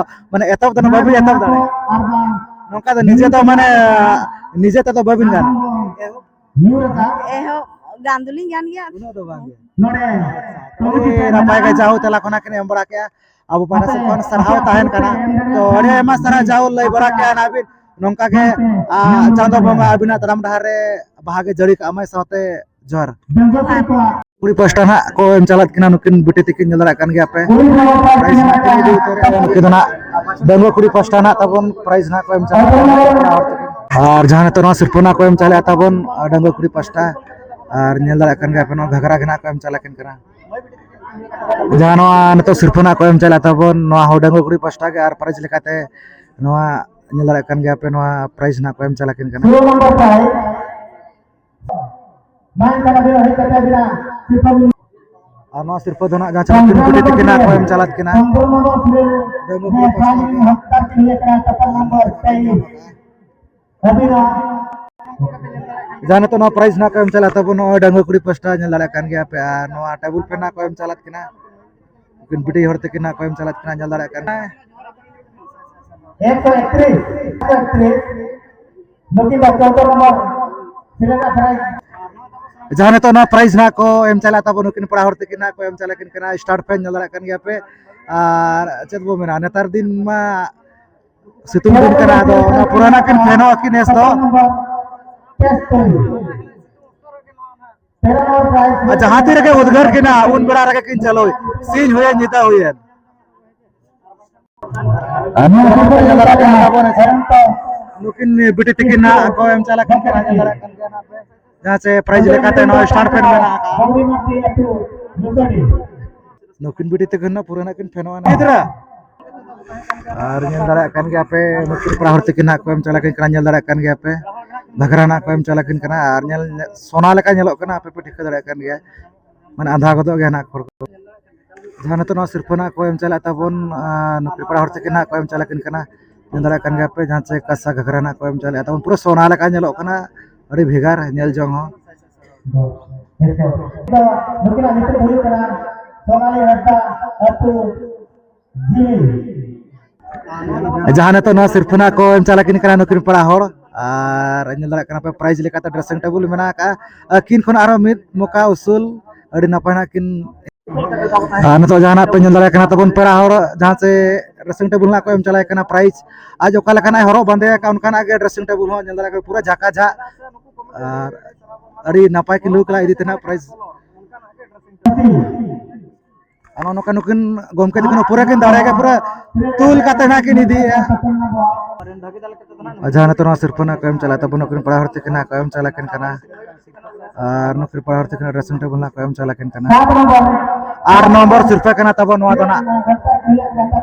ᱢᱟᱱᱮ ᱮᱛᱚᱦᱚᱵ ᱫᱚ ᱱᱟᱜ ᱵᱟᱹᱵᱤᱱ ᱮᱛᱚᱦᱚᱵ ᱫᱟᱲᱮᱭᱟᱜᱼᱟ᱾ ᱱᱚᱝᱠᱟ ᱫᱚ ᱱᱤᱡᱮ ᱫᱚ ᱢᱟᱱᱮ ᱱᱤᱡᱮ ᱛᱮᱫᱚ ᱵᱟᱹᱵᱤᱱ ᱜᱟᱱᱟ᱾ ᱮᱦᱚᱵ ᱜᱟᱱ ᱫᱚᱞᱤᱧ ᱜᱟᱱ ᱜᱮᱭᱟ᱾ ᱩᱱᱟᱹᱜ ᱫᱚ ᱵᱟᱝ ᱜᱮ᱾ ᱟᱹᱰᱤ ᱱᱟᱯᱟᱭ ᱜᱮ ᱡᱟᱦᱳ ᱛᱮᱞᱟ ᱠᱷᱚᱱᱟᱜ ᱠᱤᱱ ᱮᱢ ᱵᱟᱲᱟ ᱠᱮᱜᱼᱟ᱾ ᱟᱵᱚ ᱯᱟᱦᱴᱟ ᱥᱮᱫ ᱠᱷᱚᱱ ᱥᱟᱨᱦᱟᱣ ᱛᱟᱦᱮᱱ ᱠᱟᱱᱟ᱾ ᱛᱚ ᱟᱹᱰᱤ ᱟᱭᱢᱟ ᱥᱟᱨᱦᱟᱣ ᱡᱟᱦᱳ ᱞᱟᱹᱭ ᱵᱟᱲᱟ ᱠᱮᱜᱼᱟ ᱱᱟᱜ ᱵᱤᱱ᱾ ᱱᱚᱝᱠᱟ ᱜᱮ ᱟᱨ ᱪᱟᱸᱫᱚ ᱵᱚᱸᱜᱟ ᱟᱹᱵᱤᱱᱟᱜ ᱛᱟᱲᱟᱢ ᱰᱟᱦᱟᱨ ᱨᱮ ᱵᱟᱦᱟ ᱜᱮ ᱡᱟᱹᱲᱤ ᱠᱟᱜ ᱢᱟᱭ, ᱥᱟᱶᱛᱮ ᱡᱚᱦᱟᱨ᱾ ᱠᱩᱲᱤ ᱯᱟᱥᱴᱟ ᱱᱟᱜ ᱠᱚ ᱮᱢ ᱪᱟᱞᱟᱜ ᱠᱟᱱᱟ, ᱱᱩᱠᱤᱱ ᱵᱤᱴᱤ ᱛᱟᱹᱠᱤᱱ ᱧᱮᱞ ᱫᱟᱲᱮᱭᱟᱜ ᱠᱟᱱ ᱜᱮᱭᱟ ᱯᱮ᱾ ᱯᱨᱟᱭᱤᱡᱽ ᱱᱟᱜ ᱠᱤᱱ ᱤᱫᱤ ᱩᱛᱟᱹᱨᱮᱜᱼᱟ, ᱱᱩᱠᱤᱱ ᱫᱚ ᱱᱟᱜ ᱰᱟᱺᱜᱩᱣᱟᱹ ᱠᱩᱲᱤ ᱯᱟᱥᱴᱟ ᱱᱟᱜ ᱛᱟᱵᱚᱱ ᱯᱨᱟᱭᱤᱡᱽ ᱱᱟᱜ ᱠᱚ ᱮᱢ ᱪᱟᱞᱟᱜ ᱠᱟᱱᱟ᱾ ᱟᱨ ᱡᱟᱦᱟᱸ ᱱᱤᱛᱚᱜ ᱱᱚᱣᱟ ᱥᱤᱨᱯᱟᱹ ᱱᱟᱜ ᱠᱚ ᱮᱢ ᱪᱟᱞᱟᱜᱼᱟ ᱛᱟᱵᱚᱱ ᱰᱟᱺᱜᱩᱣᱟᱹ ᱠᱩᱲᱤ ᱯᱟᱥᱴᱟ, ᱟᱨ ᱧᱮᱞ ᱫᱟᱲᱮᱭᱟᱜ ᱠᱟᱱ ᱜᱮᱭᱟ ᱯᱮ ᱱᱚᱣᱟ ᱜᱷᱟᱜᱽᱨᱟ ᱜᱮ ᱱᱟᱜ ᱠᱚ ᱮᱢ ᱪᱟᱞᱟᱜ ᱠᱟᱱᱟ᱾ ᱡᱟᱦᱟᱸ ᱱᱚᱣᱟ ᱱᱤᱛᱚᱜ ᱥᱤᱨᱯᱟᱹ ᱱᱟᱜ ᱠᱚ ᱮᱢ ᱪᱟᱞᱟᱜ ᱛᱟᱵᱚᱱ, ᱱᱚᱣᱟ ᱦᱚᱸ ᱰᱟᱺᱜᱩᱣᱟᱹ ᱠᱩᱲᱤ ᱯᱟᱥᱴᱟ ᱜᱮ, ᱟᱨ ᱯᱨᱟᱭᱤᱡᱽ ᱞᱮᱠᱟᱛᱮ ᱱᱚᱣᱟ ᱧᱮᱞ ᱫᱟᱲᱮᱭᱟᱜ ᱠᱟᱱ ᱜᱮᱭᱟ ᱯᱮ, ᱱᱚᱣᱟ ᱯᱨᱟᱭᱤᱡᱽ ᱱᱟᱜ ᱠᱚ ᱮᱢ ᱪᱟᱞᱟᱜ ᱠᱟᱱᱟ᱾ ᱟᱨ ᱱᱚᱣᱟ ᱥᱤᱨᱯᱟᱹ ᱫᱚ ᱱᱟᱜ ᱡᱟᱦᱟᱸ ᱪᱟᱞᱟᱜ ᱠᱟᱱᱟ, ᱵᱤᱴᱤ ᱛᱟᱹᱠᱤᱱ ᱱᱟᱜ ᱠᱚ ᱮᱢ ᱪᱟᱞᱟᱜ ᱠᱟᱱᱟ᱾ ᱰᱟᱺᱜᱩᱣᱟᱹ ᱠᱩᱲᱤ ᱯᱟᱥᱴᱟ ᱜᱮ᱾ ᱡᱟᱦᱟᱸ ᱱᱤᱛᱚᱜ ᱱᱚᱣᱟ ᱯᱨᱟᱭᱤᱡᱽ ᱱᱟᱜ ᱠᱚ ᱮᱢ ᱪᱟᱞᱟᱜ ᱛᱟᱵᱚᱱ, ᱱᱚᱜᱼᱚᱭ ᱰᱟᱺᱜᱩᱣᱟᱹ ᱠᱩᱲᱤ ᱯᱟᱥᱴᱟ ᱧᱮᱞ ᱫᱟᱲᱮᱭᱟᱜ ᱠᱟᱱ ᱜᱮᱭᱟ ᱯᱮ, ᱟᱨ ᱱᱚᱣᱟ ᱴᱮᱵᱩᱞ ᱯᱷᱮᱱ ᱱᱟᱜ ᱠᱚ ᱮᱢ ᱪᱟᱞᱟᱜ ᱠᱟᱱᱟ᱾ ᱩᱱᱠᱤᱱ ᱵᱤᱴᱤ ᱦᱚᱲ ᱛᱟᱹᱠᱤᱱ ᱱᱟᱜ ᱠᱚ ᱮᱢ ᱪᱟᱞᱟᱜ ᱠᱟᱱᱟ, ᱧᱮᱞ ᱫᱟᱲᱮᱭᱟᱜ ᱠᱟᱱᱟ᱾ ᱮᱠᱥᱚ ᱮᱠᱛᱨᱤᱥ, ᱮᱠᱥᱚ ᱮᱠᱛᱨᱤᱥ, ᱱᱩᱠᱤᱱ ᱫᱚ ᱪᱳᱫᱫᱳ ᱱᱚᱢᱵᱚᱨ ᱥᱤᱨᱟᱹ ᱨᱮᱱᱟᱜ ᱯᱨᱟᱭᱤᱡᱽ᱾ ᱡᱟᱦᱟᱸ ᱱᱤᱛᱚᱜ ᱱᱚᱣᱟ ᱯᱨᱟᱭᱤᱡᱽ ᱱᱟᱜ ᱠᱚ ᱮᱢ ᱪᱟᱞᱟᱜ ᱛᱟᱵᱚᱱ, ᱱᱩᱠᱤᱱ ᱯᱮᱲᱟ ᱦᱚᱲ ᱛᱟᱹᱠᱤᱱ ᱱᱟᱜ ᱠᱚ ᱮᱢ ᱪᱟᱞᱟᱜ ᱠᱤᱱ ᱠᱟᱱᱟ᱾ ᱥᱴᱟᱨᱴ ᱯᱷᱮᱱ ᱧᱮᱞ ᱫᱟᱲᱮᱭᱟᱜ ᱠᱟᱱ ᱜᱮᱭᱟ ᱯᱮ, ᱟᱨ ᱪᱮᱫ ᱵᱚ ᱢᱮᱱᱟ, ᱱᱮᱛᱟᱨ ᱫᱤᱱ ᱢᱟ ᱥᱤᱛᱩᱝ ᱫᱤᱱ ᱠᱟᱱᱟ, ᱟᱫᱚ ᱚᱱᱟ ᱯᱩᱨᱟᱱᱟ ᱠᱤᱱ ᱯᱷᱮᱱᱚᱜᱼᱟ ᱠᱤ ᱱᱮᱥ ᱫᱚ? ᱟᱨ ᱡᱟᱦᱟᱸ ᱛᱤ ᱨᱮᱜᱮ ᱩᱫᱽᱜᱟᱹᱨ ᱠᱤᱱᱟ, ᱩᱱ ᱵᱮᱲᱟ ᱨᱮᱜᱮ ᱠᱤᱱ ᱪᱟᱹᱞᱩᱭ, ᱥᱤᱧ ᱦᱩᱭᱮᱱ ᱧᱤᱫᱟᱹ ᱦᱩᱭᱮᱱ᱾ ᱟᱨ ᱱᱚᱣᱟ ᱠᱚ ᱧᱮᱞ ᱫᱟᱲᱮᱭᱟᱜ ᱠᱟᱱᱟ ᱛᱟᱵᱚᱱ, ᱱᱩᱠᱤᱱ ᱵᱤᱴᱤ ᱛᱤᱠᱤᱱ ᱱᱟᱜ ᱠᱚ ᱮᱢ ᱪᱟᱞᱟᱜ ᱠᱟᱱ ᱠᱟᱱᱟ, ᱧᱮᱞ ᱫᱟᱲᱮᱭᱟᱜ ᱠᱟᱱ ᱜᱮᱭᱟ ᱱᱟᱜ ᱯᱮ᱾ ᱡᱟᱦᱟᱸ ᱪᱮ ᱯᱨᱟᱭᱤᱡᱽ ᱞᱮᱠᱟᱛᱮ ᱱᱚᱣᱟ ᱥᱴᱟᱨ ᱯᱷᱮᱱ ᱢᱮᱱᱟᱜ ᱟᱠᱟᱫᱼᱟ᱾ ᱱᱩᱠᱤᱱ ᱵᱤᱴᱤ ᱛᱤᱠᱤᱱ ᱱᱟᱜ ᱯᱩᱨᱟᱹ ᱱᱟᱜ ᱠᱤᱱ ᱯᱷᱮᱱᱚᱜᱼᱟ ᱱᱟᱜ᱾ ᱜᱤᱫᱽᱨᱟᱹ᱾ ᱟᱨ ᱧᱮᱞ ᱫᱟᱲᱮᱭᱟᱜ ᱠᱟᱱ ᱜᱮᱭᱟ ᱯᱮ, ᱱᱩᱠᱤᱱ ᱠᱚᱲᱟ ᱦᱚᱲ ᱛᱤᱠᱤᱱ ᱱᱟᱜ ᱠᱚ ᱮᱢ ᱪᱟᱞᱟᱜ ᱠᱟᱱᱟ, ᱧᱮᱞ ᱫᱟᱲᱮᱭᱟᱜ ᱠᱟᱱ ᱜᱮᱭᱟ ᱯᱮ᱾ ᱜᱷᱟᱜᱽᱨᱟ ᱱᱟᱜ ᱠᱚ ᱮᱢ ᱪᱟᱞᱟᱜ ᱠᱟᱱᱟ ᱟᱨ ᱧᱮᱞ ᱥᱚᱱᱟ ᱞᱮᱠᱟ ᱧᱮᱞᱚᱜ ᱠᱟᱱᱟ, ᱟᱯᱮ ᱯᱮ ᱴᱷᱤᱠᱟᱹ ᱫᱟᱲᱮᱭᱟᱜ ᱠᱟᱱ ᱜᱮᱭᱟ, ᱢᱟᱱᱮ ᱟᱸᱫᱷᱟ ᱜᱚᱫᱚᱜ ᱜᱮᱭᱟ ᱱᱟᱜ ᱦᱚᱲ ᱠᱚ᱾ ᱡᱟᱦᱟᱸ ᱱᱤᱛᱚᱜ ᱱᱚᱣᱟ ᱥᱤᱨᱯᱟᱹ ᱱᱟᱜ ᱠᱚ ᱮᱢ ᱪᱟᱞᱟᱜ ᱛᱟᱵᱚᱱ, ᱟᱨ ᱱᱩᱠᱨᱤ ᱯᱟᱲᱟ ᱦᱚᱲ ᱛᱟᱹᱠᱤᱱ ᱱᱟᱜ ᱠᱚ ᱮᱢ ᱪᱟᱞᱟᱜ ᱠᱤᱱ ᱠᱟᱱᱟ᱾ ᱧᱮᱞ ᱫᱟᱲᱮᱭᱟᱜ ᱠᱟᱱ ᱜᱮᱭᱟ ᱯᱮ, ᱡᱟᱦᱟᱸ ᱪᱮ ᱠᱟᱸᱥᱟ ᱜᱷᱟᱜᱽᱨᱟ ᱱᱟᱜ ᱠᱚ ᱮᱢ ᱪᱟᱞᱟᱜ ᱛᱟᱵᱚᱱ, ᱯᱩᱨᱟᱹ ᱥᱚᱱᱟ ᱞᱮᱠᱟ ᱧᱮᱞᱚᱜ ᱠᱟᱱᱟ, ᱟᱹᱰᱤ ᱵᱷᱮᱜᱟᱨ ᱧᱮᱞ ᱡᱚᱝ ᱦᱚᱸ᱾ ᱱᱩᱠᱤᱱᱟᱜ ᱧᱩᱛᱩᱢ ᱫᱚ ᱦᱩᱭᱩᱜ ᱠᱟᱱᱟ ᱥᱚᱱᱟᱞᱤ ᱦᱟᱸᱥᱫᱟ, ᱟᱹᱛᱩ ᱡᱤᱞᱤ᱾ ᱡᱟᱦᱟᱸ ᱱᱤᱛᱚᱜ ᱱᱚᱣᱟ ᱥᱤᱨᱯᱟᱹ ᱱᱟᱜ ᱠᱚ ᱮᱢ ᱪᱟᱞᱟᱜ ᱠᱤᱱ ᱠᱟᱱᱟ ᱱᱩᱠᱤᱱ ᱯᱟᱲᱟ ᱦᱚᱲ, ᱟᱨ ᱧᱮᱞ ᱫᱟᱲᱮᱭᱟᱜ ᱠᱟᱱᱟ ᱯᱮ prize ᱞᱮᱠᱟᱛᱮ dressing table ᱢᱮᱱᱟᱜ ᱟᱠᱟᱫᱼᱟ᱾ ᱟᱹᱠᱤᱱ ᱠᱷᱚᱱ ᱟᱨᱦᱚᱸ ᱢᱤᱫ ᱢᱚᱠᱟ ᱩᱥᱩᱞ, ᱟᱹᱰᱤ ᱱᱟᱯᱟᱭ ᱱᱟᱜ ᱠᱤᱱ᱾ ᱟᱨ ᱱᱤᱛᱚᱜ ᱡᱟᱦᱟᱱᱟᱜ ᱯᱮ ᱧᱮᱞ ᱫᱟᱲᱮᱭᱟᱜ ᱠᱟᱱᱟ ᱛᱟᱵᱚᱱ ᱯᱮᱲᱟ ᱦᱚᱲ, ᱡᱟᱦᱟᱸ ᱪᱮ dressing table ᱱᱟᱜ ᱠᱚ ᱮᱢ ᱪᱟᱞᱟᱜ ᱠᱟᱱᱟ prize᱾ ᱟᱡ ᱚᱠᱟ ᱞᱮᱠᱟᱱᱟᱜ ᱮ ᱦᱚᱨᱚᱜ ᱵᱟᱸᱫᱮ ᱟᱠᱟᱫ, ᱚᱱᱠᱟᱱᱟᱜ ᱜᱮ dressing table ᱦᱚᱸ ᱧᱮᱞ ᱫᱟᱲᱮᱭᱟᱜ ᱠᱟᱱᱟ, ᱯᱩᱨᱟᱹ ᱡᱷᱟᱠᱟ ᱡᱷᱟᱜ᱾ ᱟᱨ ᱟᱹᱰᱤ ᱱᱟᱯᱟᱭ ᱠᱤᱱ ᱞᱩᱠ ᱠᱟᱱᱟ ᱤᱫᱤ ᱛᱮᱱᱟᱜ prize᱾ ᱟᱨ ᱱᱚᱜᱼᱚ ᱱᱚᱝᱠᱟ ᱱᱩᱠᱤᱱ ᱜᱚᱢᱠᱮ ᱛᱟᱹᱠᱤᱱ ᱯᱩᱨᱟᱹ ᱠᱤᱱ ᱫᱟᱲᱮ ᱜᱮ ᱯᱩᱨᱟᱹ ᱛᱩᱞ ᱠᱟᱛᱮ ᱱᱟᱜ ᱠᱤᱱ ᱤᱫᱤᱭᱮᱫᱼᱟ᱾ ᱟᱨ ᱡᱟᱦᱟᱸ ᱱᱤᱛᱚᱜ ᱱᱚᱣᱟ ᱥᱤᱨᱯᱟᱹ ᱱᱟᱜ ᱠᱚ ᱮᱢ ᱪᱟᱞᱟᱜ ᱛᱟᱵᱚᱱ, ᱱᱩᱠᱤᱱ ᱯᱟᱲᱟ ᱦᱚᱲ ᱛᱟᱹᱠᱤᱱ ᱱᱟᱜ ᱠᱚ ᱮᱢ ᱪᱟᱞᱟᱜ ᱠᱤᱱ ᱠᱟᱱᱟ᱾ ᱟᱨ ᱱᱩᱠᱤᱱ ᱯᱟᱲᱟ ᱦᱚᱲ ᱛᱟᱹᱠᱤᱱ dressing table ᱱᱟᱜ ᱠᱚ ᱮᱢ ᱪᱟᱞᱟᱜ ᱠᱤᱱ ᱠᱟᱱᱟ᱾ ᱟᱨ ᱱᱚᱢᱵᱚᱨ ᱥᱤᱨᱯᱟᱹ ᱠᱟᱱᱟ ᱛᱟᱵᱚᱱ ᱱᱚᱣᱟ ᱫᱚ ᱱᱟᱜ᱾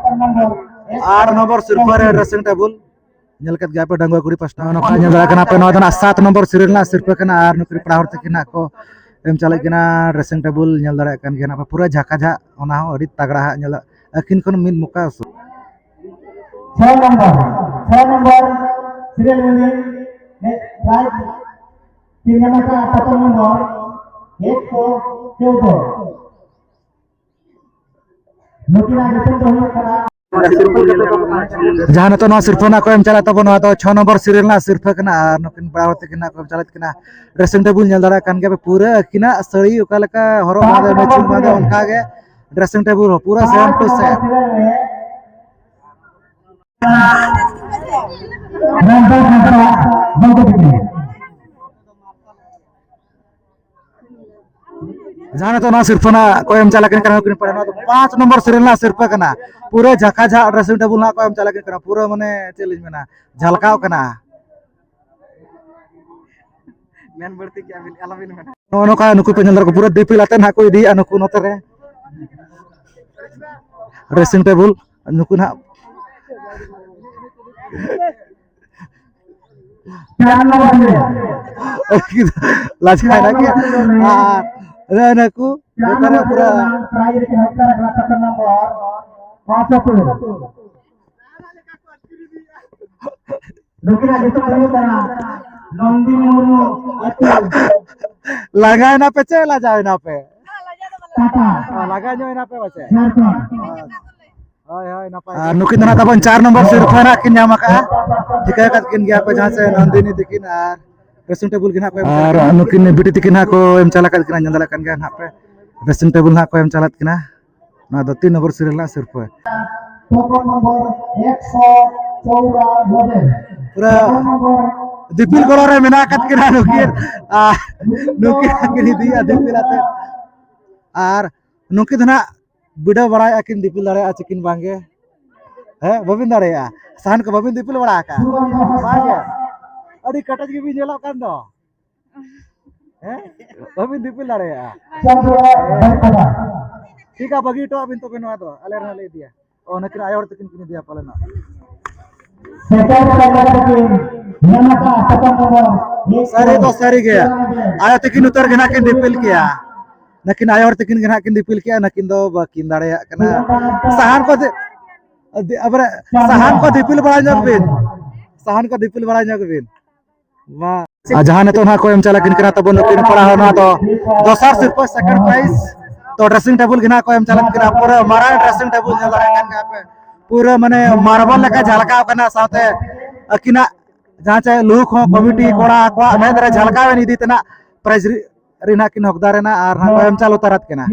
ᱟᱨ ᱱᱚᱢᱵᱚᱨ ᱥᱤᱨᱯᱟᱹ ᱨᱮ dressing table ᱧᱮᱞ ᱠᱮᱫ ᱜᱮᱭᱟ ᱯᱮ ᱰᱟᱺᱜᱩᱣᱟᱹ ᱠᱩᱲᱤ ᱯᱟᱥᱴᱟ᱾ ᱱᱚᱝᱠᱟ ᱧᱮᱞ ᱫᱟᱲᱮᱭᱟᱜ ᱠᱟᱱᱟ ᱯᱮ, ᱱᱚᱣᱟ ᱫᱚ ᱱᱟᱜ ᱥᱟᱛ ᱱᱚᱢᱵᱚᱨ serial ᱨᱮᱱᱟᱜ ᱥᱤᱨᱯᱟᱹ ᱠᱟᱱᱟ᱾ ᱟᱨ ᱱᱩᱠᱤᱱ ᱯᱮᱲᱟ ᱦᱚᱲ ᱛᱟᱹᱠᱤᱱ ᱱᱟᱜ ᱠᱚ ᱮᱢ ᱪᱟᱞᱟᱜ ᱠᱟᱱᱟ dressing table, ᱧᱮᱞ ᱫᱟᱲᱮᱭᱟᱜ ᱠᱟᱱ ᱜᱮᱭᱟ ᱱᱟᱜ ᱯᱮ, ᱯᱩᱨᱟᱹ ᱡᱷᱟᱠᱟ ᱡᱷᱟᱜ, ᱚᱱᱟ ᱦᱚᱸ ᱟᱹᱰᱤ ᱛᱟᱜᱲᱟ ᱦᱟᱸᱜ ᱧᱮᱞᱚᱜ᱾ ᱟᱹᱠᱤᱱ ᱠᱷᱚᱱ ᱢᱤᱫ ᱢᱚᱠᱟ ᱩᱥᱩᱞ᱾ ᱪᱷᱚᱭ ᱱᱚᱢᱵᱚᱨ, ᱪᱷᱚᱭ ᱱᱚᱢᱵᱚᱨ serial ᱨᱤᱱᱤᱡ prize ᱠᱤᱱ ᱧᱟᱢ ᱟᱠᱟᱫᱼᱟ ᱯᱚᱛᱚᱵ ᱱᱚᱢᱵᱚᱨ ᱮᱠᱥᱚ ᱪᱳᱫᱫᱳ᱾ ᱱᱩᱠᱤᱱᱟᱜ ᱧᱩᱛᱩᱢ ᱫᱚ ᱦᱩᱭᱩᱜ ᱠᱟᱱᱟ᱾ ᱡᱟᱦᱟᱸ ᱱᱤᱛᱚᱜ ᱱᱚᱣᱟ ᱥᱤᱨᱯᱟᱹ ᱱᱟᱜ ᱠᱚ ᱮᱢ ᱪᱟᱞᱟᱜ ᱛᱟᱵᱚᱱ, ᱱᱚᱣᱟ ᱫᱚ ᱪᱷᱚ ᱱᱚᱢᱵᱚᱨ serial ᱨᱮᱱᱟᱜ ᱥᱤᱨᱯᱟᱹ ᱠᱟᱱᱟ᱾ ᱟᱨ ᱱᱩᱠᱤᱱ ᱯᱮᱲᱟ ᱦᱚᱲ ᱛᱟᱹᱠᱤᱱ ᱱᱟᱜ ᱠᱚ ᱮᱢ ᱪᱟᱞᱟᱜ ᱠᱟᱱᱟ dressing table᱾ ᱧᱮᱞ ᱫᱟᱲᱮᱭᱟᱜ ᱠᱟᱱ ᱜᱮᱭᱟ ᱯᱮ, ᱯᱩᱨᱟᱹ ᱟᱹᱠᱤᱱᱟᱜ ᱥᱟᱹᱲᱤ ᱚᱠᱟ ᱞᱮᱠᱟ ᱦᱚᱨᱚᱜ ᱵᱟᱸᱫᱮ, matching ᱵᱟᱸᱫᱮ, ᱚᱱᱠᱟ ᱜᱮ dressing table ᱦᱚᱸ ᱯᱩᱨᱟᱹ same to same᱾ ᱡᱟᱦᱟᱸ ᱱᱤᱛᱚᱜ ᱱᱚᱣᱟ ᱥᱤᱨᱯᱟᱹ ᱱᱟᱜ ᱠᱚ ᱮᱢ ᱪᱟᱞᱟᱜ ᱠᱟᱱᱟ, ᱱᱩᱠᱤᱱ ᱯᱮᱲᱟ, ᱱᱚᱣᱟ ᱫᱚ ᱯᱟᱸᱪ ᱱᱚᱢᱵᱚᱨ serial ᱨᱮᱱᱟᱜ ᱥᱤᱨᱯᱟᱹ ᱠᱟᱱᱟ᱾ ᱯᱩᱨᱟᱹ ᱡᱷᱟᱠᱟ ᱡᱷᱟᱜ dressing table ᱱᱟᱜ ᱠᱚ ᱮᱢ ᱪᱟᱞᱟᱜ ᱠᱟᱱᱟ, ᱯᱩᱨᱟᱹ ᱢᱟᱱᱮ ᱪᱮᱫ ᱞᱤᱧ ᱢᱮᱱᱟ, ᱡᱷᱟᱞᱠᱟᱣ ᱠᱟᱱᱟ᱾ ᱢᱮᱱ ᱵᱟᱹᱲᱛᱤ ᱠᱮᱜᱼᱟ ᱵᱤᱱ, ᱟᱞᱚᱵᱤᱱ ᱢᱮᱱᱟ᱾ ᱱᱚᱜᱼᱚ ᱱᱚᱝᱠᱟ ᱱᱩᱠᱩ ᱯᱮ ᱧᱮᱞ ᱫᱟᱲᱮᱭᱟᱜ ᱠᱚᱣᱟ, ᱯᱩᱨᱟᱹ ᱫᱤᱯᱤᱞ ᱟᱛᱮ ᱱᱟᱜ ᱠᱚ ᱤᱫᱤᱭᱮᱫᱼᱟ ᱱᱩᱠᱩ ᱱᱚᱛᱮ ᱨᱮ᱾ Dressing table ᱱᱩᱠᱩ ᱱᱟᱜ ᱞᱟᱡᱟᱣ ᱱᱟᱠᱤ᱾ ᱟᱨ ᱱᱩᱠᱩ ᱱᱤᱛᱚᱜ ᱨᱮ ᱯᱩᱨᱟᱹ ᱯᱨᱟᱭᱤᱡᱽ ᱨᱮᱠᱤᱱ ᱦᱟᱢᱮᱴ ᱟᱠᱟᱫᱟ ᱥᱟᱛᱟᱢ ᱱᱚᱢᱵᱚᱨ ᱯᱟᱸᱪᱥᱚ ᱛᱩᱨᱩᱭ᱾ ᱱᱩᱠᱤᱱᱟᱜ ᱧᱩᱛᱩᱢ ᱫᱚ ᱦᱩᱭᱩᱜ ᱠᱟᱱᱟ ᱱᱚᱱᱫᱤᱱᱤ ᱢᱩᱨᱢᱩ, ᱟᱹᱛᱩ ᱞᱟᱸᱜᱟᱭᱮᱱᱟ ᱯᱮ ᱪᱮ ᱞᱟᱡᱟᱣᱮᱱᱟ ᱯᱮ? ᱴᱟᱴᱟ, ᱚ, ᱞᱟᱸᱜᱟ ᱧᱚᱜ ᱮᱱᱟ ᱯᱮ ᱯᱟᱪᱮ? ᱡᱷᱟᱲᱠᱷᱚᱸᱰ᱾ ᱦᱳᱭ, ᱦᱳᱭ, ᱱᱟᱯᱟᱭ ᱟᱨ ᱜᱮ᱾ ᱱᱩᱠᱤᱱ ᱫᱚ ᱱᱟᱜ ᱛᱟᱵᱚᱱ ᱪᱟᱨ ᱱᱚᱢᱵᱚᱨ ᱥᱤᱨᱯᱷᱟᱹ ᱱᱟᱜ ᱠᱤᱱ ᱧᱟᱢ ᱟᱠᱟᱫᱼᱟ᱾ ᱴᱷᱤᱠᱟᱹ ᱟᱠᱟᱫ ᱠᱤᱱ ᱜᱮᱭᱟ ᱯᱮ ᱡᱟᱦᱟᱸ ᱥᱮ ᱱᱚᱱᱫᱤᱱᱤ ᱛᱤᱠᱤᱱ ᱟᱨ ᱰᱨᱮᱥᱤᱝ ᱴᱮᱵᱩᱞ ᱜᱮ ᱱᱟᱜ ᱠᱚ ᱮᱢ ᱟᱨ ᱪᱟᱞᱟᱜ ᱱᱩᱠᱤᱱ ᱵᱤᱴᱤ ᱛᱤᱠᱤᱱ ᱦᱟᱸᱜ ᱠᱚ ᱮᱢ ᱪᱟᱞ ᱟᱠᱟᱫ ᱠᱤᱱᱟ, ᱧᱮᱞ ᱫᱟᱲᱮᱭᱟᱜ ᱠᱟᱱ ᱜᱮᱭᱟ ᱱᱟᱜ ᱯᱮ᱾ ᱰᱨᱮᱥᱤᱝ ᱴᱮᱵᱩᱞ ᱱᱟᱜ ᱠᱚ ᱮᱢ ᱪᱟᱞᱟᱜ ᱠᱤᱱᱟ᱾ ᱱᱚᱣᱟ ᱫᱚ ᱛᱤᱱ ᱱᱚᱢᱵᱚᱨ ᱥᱤᱨᱤᱭᱟᱞ ᱨᱮᱱᱟᱜ ᱥᱤᱨᱯᱷᱟᱹ᱾ ᱴᱳᱠᱚᱱ ᱱᱚᱢᱵᱚᱨ ᱮᱠᱥᱚ ᱪᱚᱣᱨᱟᱱᱚᱵᱵᱳᱭ᱾ ᱯᱩᱨᱟᱹ ᱴᱳᱠᱚᱱ ᱱᱚᱢᱵᱚᱨ ᱫᱤᱯᱤᱞ ᱜᱚᱲᱚ ᱨᱮ ᱢᱮᱱᱟᱜ ᱟᱠᱟᱫ ᱠᱤᱱᱟ ᱱᱩᱠᱤᱱ᱾ ᱟᱨ ᱱᱩᱠᱤᱱ ᱦᱚᱸ ᱠᱤᱱ ᱤᱫᱤᱭᱟ ᱫᱤᱯᱤᱞ ᱟᱛᱮ᱾ ᱟᱨ ᱱᱩᱠᱤᱱ ᱫᱚ ᱱᱟᱜ ᱵᱤᱰᱟᱹᱣ ᱵᱟᱲᱟᱭᱮᱫᱼᱟ ᱠᱤᱱ ᱫᱤᱯᱤᱞ ᱫᱟᱲᱮᱭᱟᱜᱼᱟ ᱪᱮ ᱠᱤᱱ ᱵᱟᱝᱜᱮ᱾ ᱦᱮᱸ, ᱵᱟᱹᱵᱤᱱ ᱫᱟᱲᱮᱭᱟᱜᱼᱟ? ᱥᱟᱦᱟᱱ ᱠᱚ ᱵᱟᱹᱵᱤᱱ ᱫᱤᱯᱤᱞ ᱵᱟᱲᱟ ᱟᱠᱟᱫᱼᱟ? ᱵᱟᱝᱜᱮ᱾ ᱟᱹᱰᱤ ᱠᱮᱴᱮᱡ ᱜᱮᱵᱤᱱ ᱧᱮᱞᱚᱜ ᱠᱟᱱ ᱫᱚ᱾ ᱦᱮᱸ? ᱵᱟᱹᱵᱤᱱ ᱫᱤᱯᱤᱞ ᱫᱟᱲᱮᱭᱟᱜᱼᱟ? ᱴᱷᱤᱠᱟ, ᱵᱟᱹᱜᱤ ᱦᱚᱴᱚ ᱟᱵᱤᱱ ᱛᱚᱵᱮ ᱱᱚᱣᱟ ᱫᱚ, ᱟᱞᱮ ᱨᱮᱦᱚᱸ ᱞᱮ ᱤᱫᱤᱭᱟ᱾ ᱚ, ᱱᱩᱠᱤᱱ ᱟᱭᱳ ᱦᱚᱲ ᱛᱟᱹᱠᱤᱱ ᱠᱤᱱ ᱤᱫᱤᱭᱟ ᱯᱟᱞᱮᱱᱚᱜ᱾ ᱥᱮᱴᱮᱨ ᱠᱟᱛᱮ ᱠᱤᱱ ᱧᱟᱢ ᱟᱠᱟᱫᱼᱟ ᱥᱟᱛᱟᱢ ᱱᱚᱢᱵᱚᱨ ᱢᱤᱫ᱾ ᱥᱟᱹᱨᱤ ᱫᱚ ᱥᱟᱹᱨᱤ ᱜᱮ᱾ ᱟᱭᱳ ᱛᱟᱹᱠᱤᱱ ᱩᱛᱟᱹᱨ ᱜᱮ ᱱᱟᱦᱟᱜ ᱠᱤᱱ ᱫᱤᱯᱤᱞ ᱠᱮᱜᱼᱟ᱾ ᱱᱟᱹᱠᱤᱱ ᱟᱭᱳ ᱦᱚᱲ ᱛᱟᱹᱠᱤᱱ ᱜᱮ ᱱᱟᱦᱟᱜ ᱠᱤᱱ ᱫᱤᱯᱤᱞ ᱠᱮᱜᱼᱟ, ᱱᱟᱹᱠᱤᱱ ᱫᱚ ᱵᱟᱹᱠᱤᱱ ᱫᱟᱲᱮᱭᱟᱜ ᱠᱟᱱᱟ᱾ ᱥᱟᱦᱟᱱ ᱠᱚ ᱫᱤ-, ᱫᱤ-, ᱟᱵᱟᱨ ᱥᱟᱦᱟᱱ ᱠᱚ ᱫᱤᱯᱤᱞ ᱵᱟᱲᱟ ᱧᱚᱜ ᱵᱤᱱ᱾ ᱥᱟᱦᱟᱱ ᱠᱚ ᱫᱤᱯᱤᱞ ᱵᱟᱲᱟ ᱧᱚᱜ ᱵᱤᱱ᱾ ᱢᱟ᱾ ᱟᱨ ᱡᱟᱦᱟᱸ ᱱᱤᱛᱚᱜ ᱱᱟᱦᱟᱜ ᱠᱚ ᱮᱢ ᱪᱟᱞᱟᱜ ᱠᱤᱱ ᱠᱟᱱᱟ ᱛᱟᱵᱚᱱ ᱱᱩᱠᱤᱱ ᱠᱚᱲᱟ ᱦᱚᱸ, ᱱᱚᱣᱟ ᱫᱚ ᱫᱚᱥᱟᱨ ᱥᱤᱨᱯᱟᱹ, second prize᱾ ᱛᱚ, dressing table ᱜᱮ ᱱᱟᱦᱟᱜ ᱠᱚ ᱮᱢ ᱪᱟᱞᱟᱜ ᱠᱟᱱᱟ, ᱯᱩᱨᱟᱹ ᱢᱟᱨᱟᱝ dressing table ᱧᱮᱞ ᱫᱟᱲᱮᱭᱟᱜ ᱠᱟᱱ ᱜᱮᱭᱟ ᱯᱮ, ᱯᱩᱨᱟᱹ ᱢᱟᱱᱮ marble ᱞᱮᱠᱟ ᱡᱷᱟᱞᱠᱟᱣ ᱠᱟᱱᱟ, ᱥᱟᱶᱛᱮ ᱟᱹᱠᱤᱱᱟᱜ ᱡᱟᱦᱟᱸ ᱪᱮ ᱞᱩᱠ ᱦᱚᱸ ᱠᱚᱢᱤᱴᱤ ᱠᱚᱲᱟ ᱠᱚᱣᱟᱜ ᱢᱮᱫ ᱨᱮ ᱡᱷᱟᱞᱠᱟᱣ ᱮᱱ ᱤᱫᱤ ᱛᱮᱱᱟᱜ prize ᱨᱮ ᱱᱟᱦᱟᱜ ᱠᱤᱱ ᱦᱚᱠᱫᱟᱨ ᱮᱱᱟ ᱟᱨ ᱱᱟᱦᱟᱜ ᱠᱚ ᱮᱢ ᱪᱟᱞ ᱩᱛᱟᱹᱨᱟᱫ ᱠᱤᱱᱟ᱾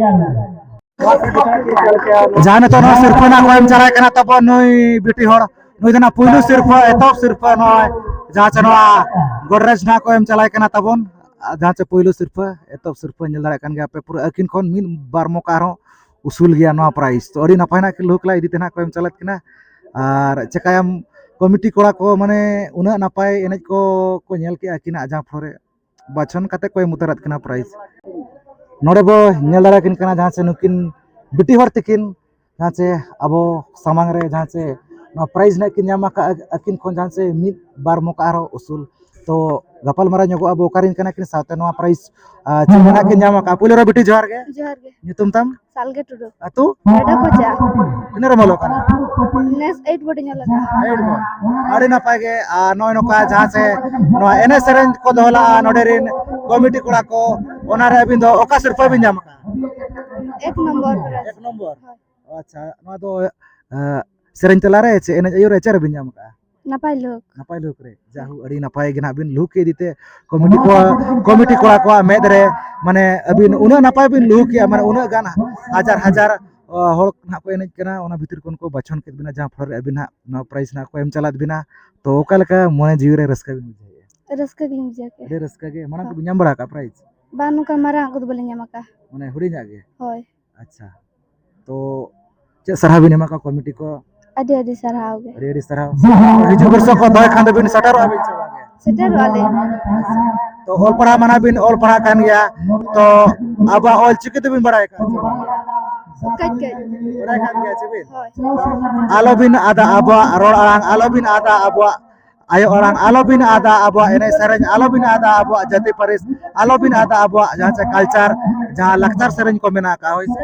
ᱡᱟᱦᱟᱸ ᱱᱤᱛᱚᱜ ᱱᱚᱣᱟ ᱥᱤᱨᱯᱟᱹ ᱱᱟᱦᱟᱜ ᱠᱚ ᱮᱢ ᱪᱟᱞᱟᱜ ᱠᱟᱱᱟ ᱛᱟᱵᱚᱱ ᱱᱩᱭ ᱵᱤᱴᱤ ᱦᱚᱲ, ᱱᱩᱭ ᱫᱚ ᱱᱟᱦᱟᱜ ᱯᱩᱭᱞᱩ ᱥᱤᱨᱯᱟᱹ, ᱮᱛᱚᱦᱚᱵ ᱥᱤᱨᱯᱟᱹ ᱱᱚᱜᱼᱚᱭ ᱡᱟᱦᱟᱸ ᱪᱮ ᱱᱚᱣᱟ ᱜᱚᱰᱨᱮᱡᱽ ᱱᱟᱦᱟᱜ ᱠᱚ ᱮᱢ ᱪᱟᱞᱟᱭ ᱠᱟᱱᱟ ᱛᱟᱵᱚᱱ᱾ ᱟᱨ ᱡᱟᱦᱟᱸ ᱪᱮ ᱯᱩᱭᱞᱩ ᱥᱤᱨᱯᱟᱹ, ᱮᱛᱚᱦᱚᱵ ᱥᱤᱨᱯᱟᱹ ᱧᱮᱞ ᱫᱟᱲᱮᱭᱟᱜ ᱠᱟᱱ ᱜᱮᱭᱟ ᱯᱮ, ᱯᱩᱨᱟᱹ ᱟᱹᱠᱤᱱ ᱠᱷᱚᱱ ᱢᱤᱫ ᱵᱟᱨ ᱢᱚᱠᱟ ᱟᱨᱦᱚᱸ ᱩᱥᱩᱞ ᱜᱮᱭᱟ ᱱᱚᱣᱟ prize᱾ ᱛᱚ, ᱟᱹᱰᱤ ᱱᱟᱯᱟᱭ ᱱᱟᱦᱟᱜ ᱠᱤᱱ ᱞᱩᱦᱩᱠ ᱞᱟ ᱤᱫᱤ ᱛᱮ ᱱᱟᱦᱟᱜ ᱠᱚ ᱮᱢ ᱪᱟᱞᱟᱫ ᱠᱤᱱᱟ᱾ ᱟᱨ ᱪᱮᱠᱟᱭᱟᱢ, ᱠᱚᱢᱤᱴᱤ ᱠᱚᱲᱟ ᱠᱚ ᱢᱟᱱᱮ ᱩᱱᱟᱹᱜ ᱱᱟᱯᱟᱭ ᱮᱱᱮᱡ ᱠᱚ ᱠᱚ ᱧᱮᱞ ᱠᱮᱜᱼᱟ ᱟᱹᱠᱤᱱᱟᱜ, ᱡᱟᱦᱟᱸ ᱯᱷᱚᱞᱚ ᱨᱮ ᱵᱟᱪᱷᱚᱱ ᱠᱟᱛᱮ ᱠᱚ ᱮᱢ ᱩᱛᱟᱹᱨᱟᱫ ᱠᱤᱱᱟ prize᱾ ᱱᱚᱰᱮ ᱵᱚ ᱧᱮᱞ ᱫᱟᱲᱮᱭᱟᱠᱤᱱ ᱠᱟᱱᱟ ᱡᱟᱦᱟᱸ ᱪᱮ ᱱᱩᱠᱤᱱ ᱵᱤᱴᱤ ᱦᱚᱲ ᱛᱤᱠᱤᱱ, ᱡᱟᱦᱟᱸ ᱪᱮ ᱟᱵᱚ ᱥᱟᱢᱟᱝ ᱨᱮ ᱡᱟᱦᱟᱸ ᱪᱮ ᱱᱚᱣᱟ prize ᱱᱟᱜ ᱠᱤᱱ ᱧᱟᱢ ᱟᱠᱟᱫᱼᱟ, ᱟᱹᱠᱤᱱ ᱠᱷᱚᱱ ᱡᱟᱦᱟᱸ ᱪᱮ ᱢᱤᱫ ᱵᱟᱨ ᱢᱚᱠᱟ ᱟᱨᱦᱚᱸ ᱩᱥᱩᱞ᱾ ᱛᱚ ᱜᱟᱯᱟᱞ ᱢᱟᱨᱟᱣ ᱧᱚᱜᱚᱜᱼᱟ ᱵᱚ ᱚᱠᱟᱨᱮᱱ ᱠᱟᱱᱟ ᱠᱤᱱ, ᱥᱟᱶᱛᱮ ᱱᱚᱣᱟ ᱯᱨᱟᱭᱤᱡᱽ ᱪᱮᱫ ᱢᱮᱱᱟᱜ ᱠᱤᱱ ᱧᱟᱢ ᱟᱠᱟᱫᱼᱟ᱾ ᱯᱳᱭᱞᱳ ᱨᱮ ᱵᱤᱴᱤ ᱡᱚᱦᱟᱨ ᱜᱮ᱾ ᱡᱚᱦᱟᱨ ᱜᱮ᱾ ᱧᱩᱛᱩᱢ ᱛᱟᱢ? ᱥᱟᱞᱜᱮ ᱴᱩᱰᱩ᱾ ᱟᱹᱛᱩ? ᱮᱰᱟᱠᱚᱪᱟ᱾ ᱛᱤᱱᱟᱹᱜ ᱨᱮᱢ ᱚᱞᱚᱜ ᱠᱟᱱᱟ? ᱱᱮᱥ ᱮᱭᱤᱴ ᱵᱳᱨᱰ ᱤᱧ ᱚᱞ ᱟᱠᱟᱫᱼᱟ᱾ Eight board. ᱟᱹᱰᱤ ᱱᱟᱯᱟᱭ ᱜᱮ᱾ ᱟᱨ ᱱᱚᱜᱼᱚᱭ ᱱᱚᱝᱠᱟ ᱡᱟᱦᱟᱸ ᱥᱮ ᱱᱚᱣᱟ ᱮᱱᱮᱡ ᱥᱮᱨᱮᱧ ᱠᱚ ᱫᱚᱦᱚ ᱞᱟᱜᱼᱟ ᱱᱚᱰᱮ ᱨᱮᱱ ᱠᱚᱢᱤᱴᱤ ᱠᱚᱲᱟ ᱠᱚ, ᱚᱱᱟᱨᱮ ᱟᱹᱵᱤᱱ ᱫᱚ ᱚᱠᱟ ᱥᱤᱨᱯᱟᱹ ᱵᱤᱱ ᱧᱟᱢ ᱟᱠᱟᱫᱼᱟ? ᱮᱠ ᱱᱚᱢᱵᱚᱨ᱾ ᱮᱠ ᱱᱚᱢᱵᱚᱨ᱾ ᱦᱳᱭ᱾ ᱟᱪᱪᱷᱟ, ᱱᱚᱣᱟ ᱫᱚ ᱥᱮᱨᱮᱧ ᱛᱟᱞᱟᱨᱮ ᱪᱮ ᱮᱱᱮᱡ ᱟᱹᱭᱩᱨ ᱨᱮ ᱪᱮᱫ ᱨᱮᱵᱤᱱ ᱧᱟᱢ ᱟᱠᱟᱫᱼᱟ? ᱱᱟᱯᱟᱭ ᱞᱩᱠ᱾ ᱱᱟᱯᱟᱭ ᱞᱩᱠ ᱨᱮ᱾ ᱡᱟᱦᱳ, ᱟᱹᱰᱤ ᱱᱟᱯᱟᱭ ᱜᱮ ᱱᱟᱦᱟᱜ ᱵᱤᱱ ᱞᱩᱦᱩᱠ ᱠᱮᱫ ᱤᱫᱤᱛᱮ ᱠᱚᱢᱤᱴᱤ ᱠᱚ, ᱠᱚᱢᱤᱴᱤ ᱠᱚᱲᱟ ᱠᱚᱣᱟᱜ ᱢᱮᱫ ᱨᱮ, ᱢᱟᱱᱮ ᱟᱹᱵᱤᱱ ᱩᱱᱟᱹᱜ ᱱᱟᱯᱟᱭ ᱵᱤᱱ ᱞᱩᱦᱩᱠ ᱠᱮᱜᱼᱟ, ᱢᱟᱱᱮ ᱩᱱᱟᱹᱜ ᱜᱟᱱ ᱦᱟᱡᱟᱨ ᱦᱟᱡᱟᱨ ᱦᱚᱲ ᱱᱟᱦᱟᱜ ᱠᱚ ᱮᱱᱮᱡ ᱠᱟᱱᱟ, ᱚᱱᱟ ᱵᱷᱤᱛᱤᱨ ᱠᱷᱚᱱ ᱠᱚ ᱵᱟᱪᱷᱚᱱ ᱠᱮᱫ ᱵᱤᱱᱟ, ᱡᱟᱦᱟᱸ ᱯᱷᱚᱞᱚ ᱨᱮ ᱟᱹᱵᱤᱱ ᱱᱟᱦᱟᱜ ᱱᱚᱣᱟ ᱯᱨᱟᱭᱤᱡᱽ ᱱᱟᱦᱟᱜ ᱠᱚ ᱮᱢ ᱪᱟᱞᱟᱫ ᱵᱤᱱᱟ᱾ ᱛᱚ ᱚᱠᱟ ᱞᱮᱠᱟ ᱢᱚᱱᱮ ᱡᱤᱣᱤ ᱨᱮ ᱨᱟᱹᱥᱠᱟᱹ ᱵᱤᱱ ᱵᱩᱡᱷᱟᱹᱣᱮᱫᱼᱟ? ᱨᱟᱹᱥᱠᱟᱹ ᱜᱮᱞᱤᱧ ᱵᱩᱡᱷᱟᱹᱣ ᱠᱮᱫᱼᱟ᱾ ᱟᱹᱰᱤ ᱨᱟᱹᱥᱠᱟᱹ ᱜᱮ᱾ ᱢᱟᱲᱟᱝ ᱠᱚᱵᱤᱱ ᱧᱟᱢ ᱵᱟᱲᱟ ᱟᱠᱟᱫ ᱯᱨᱟᱭᱤᱡᱽ? ᱵᱟᱝ, ᱱᱚᱝᱠᱟ ᱢᱟᱨᱟᱝ ᱠᱚᱫᱚ ᱵᱟᱹᱞᱤᱧ ᱧᱟᱢ ᱟᱠᱟᱫᱼᱟ᱾ ᱢᱟᱱᱮ ᱦᱩᱰᱤᱧᱟᱜ ᱜᱮ? ᱦᱳᱭ᱾ ᱟᱪᱪᱷᱟ, ᱛᱚ ᱪᱮᱫ ᱥᱟᱨᱦᱟᱣ ᱵᱤᱱ ᱮᱢᱟ ᱠᱚᱣᱟ ᱠᱚᱢᱤᱴᱤ ᱠᱚ? ᱟᱹᱰᱤ ᱟᱹᱰᱤ ᱥᱟᱨᱦᱟᱣ ᱜᱮ᱾ ᱟᱹᱰᱤ ᱟᱹᱰᱤ ᱥᱟᱨᱦᱟᱣ᱾ ᱦᱤᱡᱩᱜ ᱵᱚᱨᱥᱚ ᱠᱚ ᱫᱚᱦᱚᱭ ᱠᱷᱟᱱ ᱫᱚᱵᱤᱱ ᱥᱮᱴᱮᱨᱚᱜᱼᱟ ᱵᱤᱱ ᱥᱮ ᱵᱟᱝ? ᱥᱮᱴᱮᱨᱚᱜᱼᱟ ᱞᱤᱧ᱾ ᱛᱚ ᱚᱞ ᱯᱟᱲᱦᱟᱣ ᱢᱟᱱᱟ ᱵᱤᱱ ᱚᱞ ᱯᱟᱲᱦᱟᱣ ᱠᱟᱱ ᱜᱮᱭᱟ, ᱛᱚ ᱟᱵᱚᱣᱟᱜ ᱚᱞ ᱪᱤᱠᱤ ᱫᱚᱵᱤᱱ ᱵᱟᱲᱟᱭ ᱠᱟᱱ ᱥᱮ ᱵᱟᱝ? ᱠᱟᱹᱡ ᱠᱟᱹᱡ᱾ ᱵᱟᱲᱟᱭ ᱠᱟᱱ ᱜᱮᱭᱟ ᱪᱮ ᱵᱤᱱ? ᱦᱳᱭ᱾ ᱟᱞᱚᱵᱤᱱ ᱟᱫᱟ ᱟᱵᱚᱣᱟᱜ ᱨᱚᱲ ᱟᱲᱟᱝ, ᱟᱞᱚᱵᱤᱱ ᱟᱫᱟ ᱟᱵᱚᱣᱟᱜ ᱟᱭᱳ ᱟᱲᱟᱝ, ᱟᱞᱚᱵᱤᱱ ᱟᱫᱟ ᱟᱵᱚᱣᱟᱜ ᱮᱱᱮᱡ ᱥᱮᱨᱮᱧ, ᱟᱞᱚᱵᱤᱱ ᱟᱫᱟ ᱟᱵᱚᱣᱟᱜ ᱡᱟᱹᱛᱤ ᱯᱟᱹᱨᱤᱥ, ᱟᱞᱚᱵᱤᱱ ᱟᱫᱟ ᱟᱵᱚᱣᱟᱜ ᱡᱟᱦᱟᱸ ᱪᱮ ᱠᱟᱞᱪᱟᱨ, ᱡᱟᱦᱟᱸ ᱞᱟᱠᱪᱟᱨ ᱥᱮᱨᱮᱧ ᱠᱚ ᱢᱮᱱᱟᱜ ᱟᱠᱟᱫ, ᱦᱳᱭ ᱥᱮ?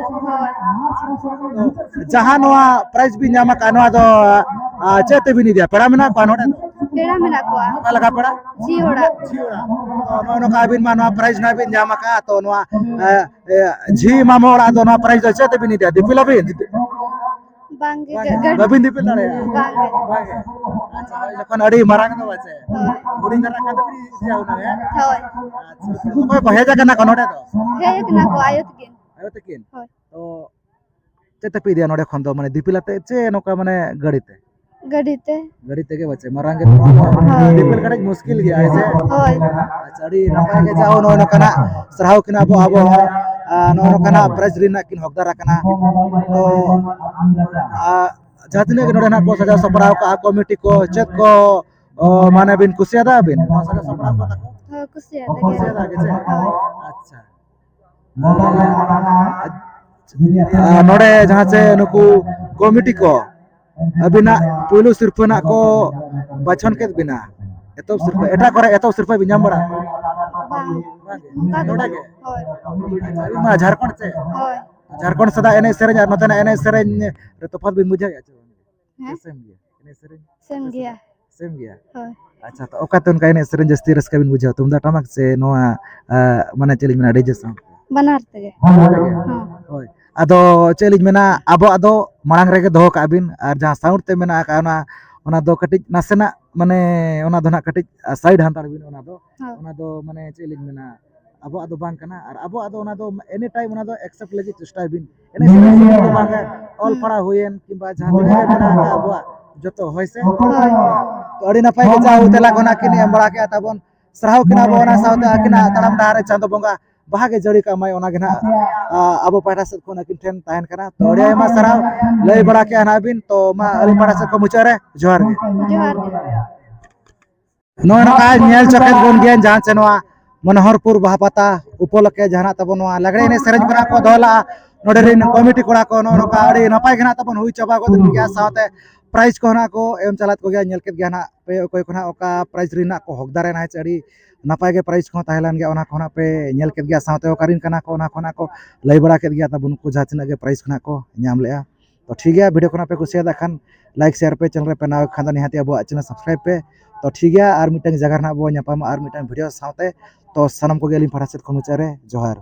ᱡᱟᱦᱟᱸ ᱱᱚᱣᱟ ᱯᱨᱟᱭᱤᱡᱽ ᱵᱤᱱ ᱧᱟᱢ ᱟᱠᱟᱫ, ᱱᱚᱣᱟ ᱫᱚ, ᱟ, ᱪᱮᱫ ᱛᱮᱵᱤᱱ ᱤᱫᱤᱭᱟ? ᱯᱮᱲᱟ ᱢᱮᱱᱟᱜ ᱠᱚᱣᱟ ᱱᱚᱰᱮ ᱫᱚ? ᱯᱮᱲᱟ ᱢᱮᱱᱟᱜ ᱠᱚᱣᱟ᱾ ᱚᱠᱟ ᱞᱮᱠᱟ ᱯᱮᱲᱟ? ᱡᱷᱤ ᱚᱲᱟᱜ᱾ ᱡᱷᱤ ᱚᱲᱟᱜ᱾ ᱛᱚ, ᱱᱚᱜᱼᱚ ᱱᱚᱝᱠᱟ ᱟᱹᱵᱤᱱ ᱢᱟ ᱱᱚᱣᱟ ᱯᱨᱟᱭᱤᱡᱽ ᱱᱟᱦᱟᱜ ᱵᱤᱱ ᱧᱟᱢ ᱟᱠᱟᱫ, ᱛᱚ ᱱᱚᱣᱟ, ᱮ, ᱮ, ᱡᱷᱤ ᱢᱟᱢᱚ ᱚᱲᱟᱜ ᱫᱚ ᱱᱚᱣᱟ ᱯᱨᱟᱭᱤᱡᱽ ᱫᱚ ᱪᱮᱫ ᱛᱮᱵᱤᱱ ᱤᱫᱤᱭᱟ? ᱫᱤᱯᱤᱞ ᱟᱹᱵᱤᱱ? ᱵᱟᱝ ᱜᱮ, ᱵᱟᱝ ᱜᱮ᱾ ᱜᱟ-, ᱜᱟᱹᱰᱤ ᱵᱟᱹᱵᱤᱱ ᱫᱤᱯᱤᱞ ᱫᱟᱲᱮᱭᱟᱜᱼᱟ? ᱵᱟᱝ ᱜᱮ᱾ ᱵᱟᱝ ᱜᱮ᱾ ᱟᱪᱪᱷᱟ, ᱦᱳᱭ, ᱡᱚᱠᱷᱚᱱ ᱟᱹᱰᱤ ᱢᱟᱨᱟᱝ ᱫᱚ ᱵᱟᱪᱮ? ᱦᱳᱭ᱾ ᱦᱩᱰᱤᱧ ᱫᱷᱟᱨᱟ ᱠᱷᱟᱱ ᱫᱚᱵᱤᱱ ᱤᱫᱤᱭᱟ ᱦᱩᱱᱟᱹᱝ, ᱦᱮᱸ? ᱦᱳᱭ᱾ ᱟᱪᱪᱷᱟ, ᱚᱠᱚᱭ ᱠᱚ ᱦᱮᱡ ᱟᱠᱟᱱᱟ ᱠᱚ ᱱᱚᱰᱮ ᱫᱚ? ᱦᱮᱡ ᱟᱠᱟᱱᱟ ᱠᱚ ᱟᱭᱳ ᱛᱟᱹᱠᱤᱱ᱾ ᱟᱭᱳ ᱛᱟᱹᱠᱤᱱ? ᱦᱳᱭ᱾ ᱛᱚ, ᱪᱮᱫ ᱛᱮᱯᱮ ᱤᱫᱤᱭᱟ ᱱᱚᱰᱮ ᱠᱷᱚᱱ ᱫᱚ? ᱢᱟᱱᱮ ᱫᱤᱯᱤᱞ ᱟᱛᱮ ᱪᱮ ᱱᱚᱝᱠᱟ ᱢᱟᱱᱮ ᱜᱟᱹᱰᱤ ᱛᱮ? ᱜᱟᱹᱰᱤ ᱛᱮ᱾ ᱜᱟᱹᱰᱤ ᱛᱮᱜᱮ ᱵᱟᱪᱮ, ᱢᱟᱨᱟᱝ ᱜᱮ ᱛᱚ᱾ ᱦᱳᱭ᱾ ᱫᱤᱯᱤᱞ ᱠᱟᱹᱴᱤᱡ ᱢᱩᱥᱠᱤᱞ ᱜᱮᱭᱟ, ᱦᱮᱸ ᱥᱮ? ᱦᱳᱭ᱾ ᱟᱪᱪᱷᱟ, ᱟᱹᱰᱤ ᱱᱟᱯᱟᱭ ᱜᱮ, ᱡᱟᱦᱳ, ᱱᱚᱜᱼᱚᱭ ᱱᱚᱝᱠᱟᱱᱟᱜ ᱥᱟᱨᱦᱟᱣ ᱠᱤᱱ ᱟᱵᱚ, ᱟᱵᱚ ᱦᱚᱸ, ᱟ, ᱱᱚᱜᱼᱚᱭ ᱱᱚᱝᱠᱟᱱᱟᱜ ᱯᱨᱟᱭᱤᱡᱽ ᱨᱮᱱᱟᱜ ᱠᱤᱱ ᱦᱚᱠᱫᱟᱨ ᱟᱠᱟᱱᱟ᱾ ᱛᱚ, ᱟ, ᱡᱟᱦᱟᱸ ᱛᱤᱱᱟᱹᱜ ᱜᱮ ᱱᱚᱰᱮ ᱱᱟᱜ ᱠᱚ ᱥᱟᱡᱟᱣ ᱥᱟᱯᱲᱟᱣ ᱠᱟᱜᱼᱟ ᱠᱚᱢᱤᱴᱤ ᱠᱚ, ᱪᱮᱫ ᱠᱚ, ᱚ, ᱢᱟᱱᱮ ᱵᱤᱱ ᱠᱩᱥᱤᱭᱟᱫᱟ ᱵᱤᱱ ᱱᱚᱣᱟ ᱥᱟᱡᱟᱣ ᱥᱟᱯᱲᱟᱣ ᱠᱚ ᱛᱟᱠᱚ? ᱦᱳᱭ, ᱠᱩᱥᱤᱭᱟᱫᱟ ᱜᱮ᱾ ᱠᱩᱥᱤᱭᱟᱫᱟ ᱜᱮ ᱪᱮ? ᱦᱳᱭ᱾ ᱟᱪᱪᱷᱟ᱾ ᱟᱨ ᱱᱚᱰᱮ ᱡᱟᱦᱟᱸ ᱪᱮ ᱱᱩᱠᱩ ᱠᱚᱢᱤᱴᱤ ᱠᱚ ᱟᱹᱵᱤᱱᱟᱜ ᱯᱩᱭᱞᱩ ᱥᱤᱨᱯᱟᱹ ᱱᱟᱜ ᱠᱚ ᱵᱟᱪᱷᱚᱱ ᱠᱮᱫ ᱵᱤᱱᱟ, ᱮᱛᱚᱦᱚᱵ ᱥᱤᱨᱯᱟᱹ, ᱮᱴᱟᱜ ᱠᱚᱨᱮ ᱮᱛᱚᱦᱚᱵ ᱥᱤᱨᱯᱟᱹ ᱵᱤᱱ ᱧᱟᱢ ᱵᱟᱲᱟ ᱟᱠᱟᱫᱟ? ᱵᱟᱝ᱾ ᱵᱟᱝ ᱜᱮ? ᱱᱚᱝᱠᱟ ᱫᱚ ᱱᱚᱰᱮ ᱵᱟᱝ᱾ ᱜᱮ? ᱦᱳᱭ᱾ ᱟᱪᱪᱷᱟ, ᱟᱹᱵᱤᱱ ᱢᱟ ᱡᱷᱟᱲᱠᱷᱚᱸᱰ ᱥᱮ? ᱦᱳᱭ᱾ ᱡᱷᱟᱲᱠᱷᱚᱸᱰ ᱥᱮᱫᱟᱜ ᱮᱱᱮᱡ ᱥᱮᱨᱮᱧ ᱟᱨ ᱱᱚᱛᱮᱱᱟᱜ ᱮᱱᱮᱡ ᱥᱮᱨᱮᱧ ᱨᱮ ᱛᱚᱯᱷᱟᱛ ᱵᱤᱱ ᱵᱩᱡᱷᱟᱹᱣᱮᱫᱼᱟ ᱪᱮ ᱵᱟᱝ? ᱦᱮᱸ? ᱥᱮ ᱥᱮᱢ ᱜᱮᱭᱟ? ᱮᱱᱮᱡ ᱥᱮᱨᱮᱧ? ᱥᱮᱢ ᱜᱮᱭᱟ᱾ ᱥᱮᱢ ᱜᱮᱭᱟ? ᱦᱳᱭ᱾ ᱟᱪᱪᱷᱟ, ᱛᱚ ᱚᱠᱟᱛᱮ ᱚᱱᱠᱟ ᱮᱱᱮᱡ ᱥᱮᱨᱮᱧ ᱡᱟᱹᱥᱛᱤ ᱨᱟᱹᱥᱠᱟᱹ ᱵᱤᱱ ᱵᱩᱡᱷᱟᱹᱣᱟ? ᱛᱩᱢᱫᱟᱜ ᱴᱟᱢᱟᱠ ᱥᱮ ᱱᱚᱣᱟ, ᱟ, ᱢᱟᱱᱮ ᱪᱮᱫ ᱞᱤᱧ ᱢᱮᱱᱟ, DJ sound? ᱵᱟᱱᱟᱨ ᱛᱮᱜᱮ᱾ ᱵᱟᱱᱟᱨ ᱛᱮᱜᱮ? ᱦᱮᱸ᱾ ᱦᱳᱭ᱾ ᱟᱫᱚ ᱪᱮᱫ ᱞᱤᱧ ᱢᱮᱱᱟ, ᱟᱵᱚᱣᱟᱜ ᱫᱚ ᱢᱟᱲᱟᱝ ᱨᱮᱜᱮ ᱫᱚᱦᱚ ᱠᱟᱜ ᱵᱤᱱ, ᱟᱨ ᱡᱟᱦᱟᱸ sound ᱛᱮ ᱢᱮᱱᱟᱜ ᱟᱠᱟᱫ ᱚᱱᱟ, ᱚᱱᱟ ᱫᱚ ᱠᱟᱹᱴᱤᱡ ᱱᱟᱥᱮᱱᱟᱜ, ᱢᱟᱱᱮ, ᱚᱱᱟ ᱫᱚ ᱱᱟᱜ ᱠᱟᱹᱴᱤᱡ, ᱟ, side ᱦᱟᱛᱟᱲ ᱵᱤᱱ ᱚᱱᱟ ᱫᱚ᱾ ᱦᱳᱭ᱾ ᱚᱱᱟ ᱫᱚ, ᱢᱟᱱᱮ, ᱪᱮᱫ ᱞᱤᱧ ᱢᱮᱱᱟ, ᱟᱵᱚᱣᱟᱜ ᱫᱚ ᱵᱟᱝ ᱠᱟᱱᱟ, ᱟᱨ ᱟᱵᱚᱣᱟᱜ ᱫᱚ ᱚᱱᱟ ᱫᱚ any time ᱚᱱᱟ ᱫᱚ accept ᱞᱟᱹᱜᱤᱫ ᱪᱮᱥᱴᱟᱭ ᱵᱤᱱ᱾ ᱮᱱᱮᱡ ᱥᱮᱨᱮᱧ ᱥᱩᱢᱩᱝ ᱫᱚ ᱵᱟᱝ, ᱚᱞ ᱦᱩᱸ᱾ ᱯᱟᱲᱦᱟᱣ ᱦᱩᱭᱮᱱ, ᱠᱤᱝᱵᱟ ᱡᱟᱦᱟᱸ ᱛᱤᱱᱟᱹᱜ ᱜᱮ ᱢᱮᱱᱟᱜ ᱟᱠᱟᱫ ᱟᱵᱚᱣᱟᱜ ᱡᱚᱛᱚ, ᱦᱳᱭ ᱥᱮ? ᱦᱳᱭ᱾ ᱛᱚ ᱟᱹᱰᱤ ᱱᱟᱯᱟᱭ ᱜᱮ ᱡᱟ ᱦᱩᱭ ᱛᱮᱞᱟ ᱠᱚ ᱱᱟᱜ ᱠᱤᱱ ᱮᱢ ᱵᱟᱲᱟ ᱠᱮᱫᱼᱟ ᱛᱟᱵᱚᱱ᱾ ᱥᱟᱨᱦᱟᱣ ᱠᱤᱱᱟ ᱵᱚ ᱚᱱᱟ ᱥᱟᱶᱛᱮ ᱟᱹᱠᱤᱱᱟᱜ ᱛᱟᱲᱟᱢ ᱰᱟᱦᱟᱨ ᱨᱮ ᱪᱟᱸᱫᱚ ᱵᱚᱸᱜᱟ ᱵᱟᱦᱟ ᱜᱮ ᱡᱟᱹᱲᱤ ᱠᱟᱜ ᱢᱟᱭ, ᱚᱱᱟ ᱜᱮ ᱱᱟᱜ, ᱟ, ᱟᱵᱚ ᱯᱟᱦᱴᱟ ᱥᱮᱫ ᱠᱷᱚᱱ ᱟᱹᱠᱤᱱ ᱴᱷᱮᱱ ᱛᱟᱦᱮᱱ ᱠᱟᱱᱟ᱾ ᱛᱚ ᱟᱹᱰᱤ ᱟᱭᱢᱟ ᱥᱟᱨᱦᱟᱣ ᱞᱟᱹᱭ ᱵᱟᱲᱟ ᱠᱮᱜᱼᱟ ᱱᱟᱜ ᱵᱤᱱ᱾ ᱛᱚ ᱢᱟ ᱟᱹᱞᱤᱧ ᱯᱟᱦᱴᱟ ᱥᱮᱫ ᱠᱷᱚᱱ ᱢᱩᱪᱟᱹᱫ ᱨᱮ ᱡᱚᱦᱟᱨ ᱜᱮ᱾ ᱡᱚᱦᱟᱨ ᱜᱮ᱾ ᱱᱚᱜᱼᱚᱭ ᱱᱚᱝᱠᱟ ᱧᱮᱞ ᱪᱚ ᱠᱮᱫ ᱵᱚᱱ ᱜᱮᱭᱟ ᱡᱟᱦᱟᱸ ᱪᱮ ᱱᱚᱣᱟ ᱢᱚᱱᱳᱦᱚᱨᱯᱩᱨ ᱵᱟᱦᱟ ᱯᱟᱛᱟ ᱩᱯᱚᱞᱚᱠᱠᱷᱮ ᱡᱟᱦᱟᱱᱟᱜ ᱛᱟᱵᱚᱱ ᱱᱚᱣᱟ ᱞᱟᱜᱽᱲᱮ ᱮᱱᱮᱡ ᱥᱮᱨᱮᱧ ᱠᱚ ᱱᱟᱜ ᱠᱚ ᱫᱚᱦᱚ ᱞᱟᱜᱼᱟ᱾ ᱱᱚᱰᱮ ᱨᱮᱱ ᱠᱚᱢᱤᱴᱤ ᱠᱚᱲᱟ ᱠᱚ ᱱᱚᱜᱼᱚ ᱱᱚᱝᱠᱟ ᱟᱹᱰᱤ ᱱᱟᱯᱟᱭ ᱜᱮ ᱱᱟᱜ ᱛᱟᱵᱚᱱ ᱦᱩᱭ ᱪᱟᱵᱟ ᱜᱚᱫ ᱮᱱ ᱜᱮᱭᱟ, ᱥᱟᱶᱛᱮ prize ᱠᱚᱦᱚᱸ ᱱᱟᱜ ᱠᱚ ᱮᱢ ᱪᱟᱞᱟᱫ ᱠᱚᱜᱮᱭᱟ᱾ ᱧᱮᱞ ᱠᱮᱫ ᱜᱮᱭᱟ ᱱᱟᱜ ᱯᱮ ᱚᱠᱚᱭ ᱠᱚ ᱱᱟᱜ ᱚᱠᱟ prize ᱨᱮ ᱱᱟᱜ ᱠᱚ ᱦᱚᱠᱫᱟᱨ ᱮᱱᱟ, ᱥᱮ ᱟᱹᱰᱤ ᱱᱟᱯᱟᱭ ᱜᱮ prize ᱠᱚᱦᱚᱸ ᱛᱟᱦᱮᱸ ᱞᱮᱱ ᱜᱮᱭᱟ, ᱚᱱᱟ ᱠᱚᱦᱚᱸ ᱱᱟᱜ ᱯᱮ ᱧᱮᱞ ᱠᱮᱫ ᱜᱮᱭᱟ᱾ ᱥᱟᱶᱛᱮ ᱚᱠᱟᱨᱮᱱ ᱠᱟᱱᱟ ᱠᱚ ᱚᱱᱟ ᱠᱚ ᱱᱟᱜ ᱠᱚ ᱞᱟᱹᱭ ᱵᱟᱲᱟ ᱠᱮᱫ ᱜᱮᱭᱟ ᱛᱟᱵᱚᱱ ᱩᱱᱠᱩ ᱡᱟᱦᱟᱸ ᱛᱤᱱᱟᱹᱜ ᱜᱮ prize ᱠᱚ ᱱᱟᱜ ᱠᱚ ᱧᱟᱢ ᱞᱮᱜᱼᱟ᱾ ᱛᱚ ᱴᱷᱤᱠ ᱜᱮᱭᱟ, video ᱠᱚ ᱱᱟᱜ ᱯᱮ ᱠᱩᱥᱤᱭᱟᱫᱟ ᱠᱷᱟᱱ like, share ᱯᱮ, channel ᱨᱮ ᱯᱮ ᱱᱟᱣᱟ ᱠᱷᱟᱱ ᱫᱚ ᱱᱤᱦᱟᱹᱛ ᱜᱮ ᱟᱵᱚᱣᱟᱜ channel subscribe ᱯᱮ᱾ ᱛᱚ ᱴᱷᱤᱠ ᱜᱮᱭᱟ, ᱟᱨ ᱢᱤᱫᱴᱟᱝ ᱡᱟᱭᱜᱟ ᱨᱮ ᱱᱟᱜ ᱵᱚ ᱧᱟᱯᱟᱢᱟ ᱟᱨ ᱢᱤᱫᱴᱟᱝ video ᱥᱟᱶᱛᱮ᱾ ᱛᱚ ᱥᱟᱱᱟᱢ ᱠᱚᱜᱮ ᱟᱹᱞᱤᱧ ᱯᱟᱦᱴᱟ ᱥᱮᱫ ᱠᱷᱚᱱ ᱢᱩᱪᱟᱹᱫ ᱨᱮ ᱡᱚᱦᱟᱨ᱾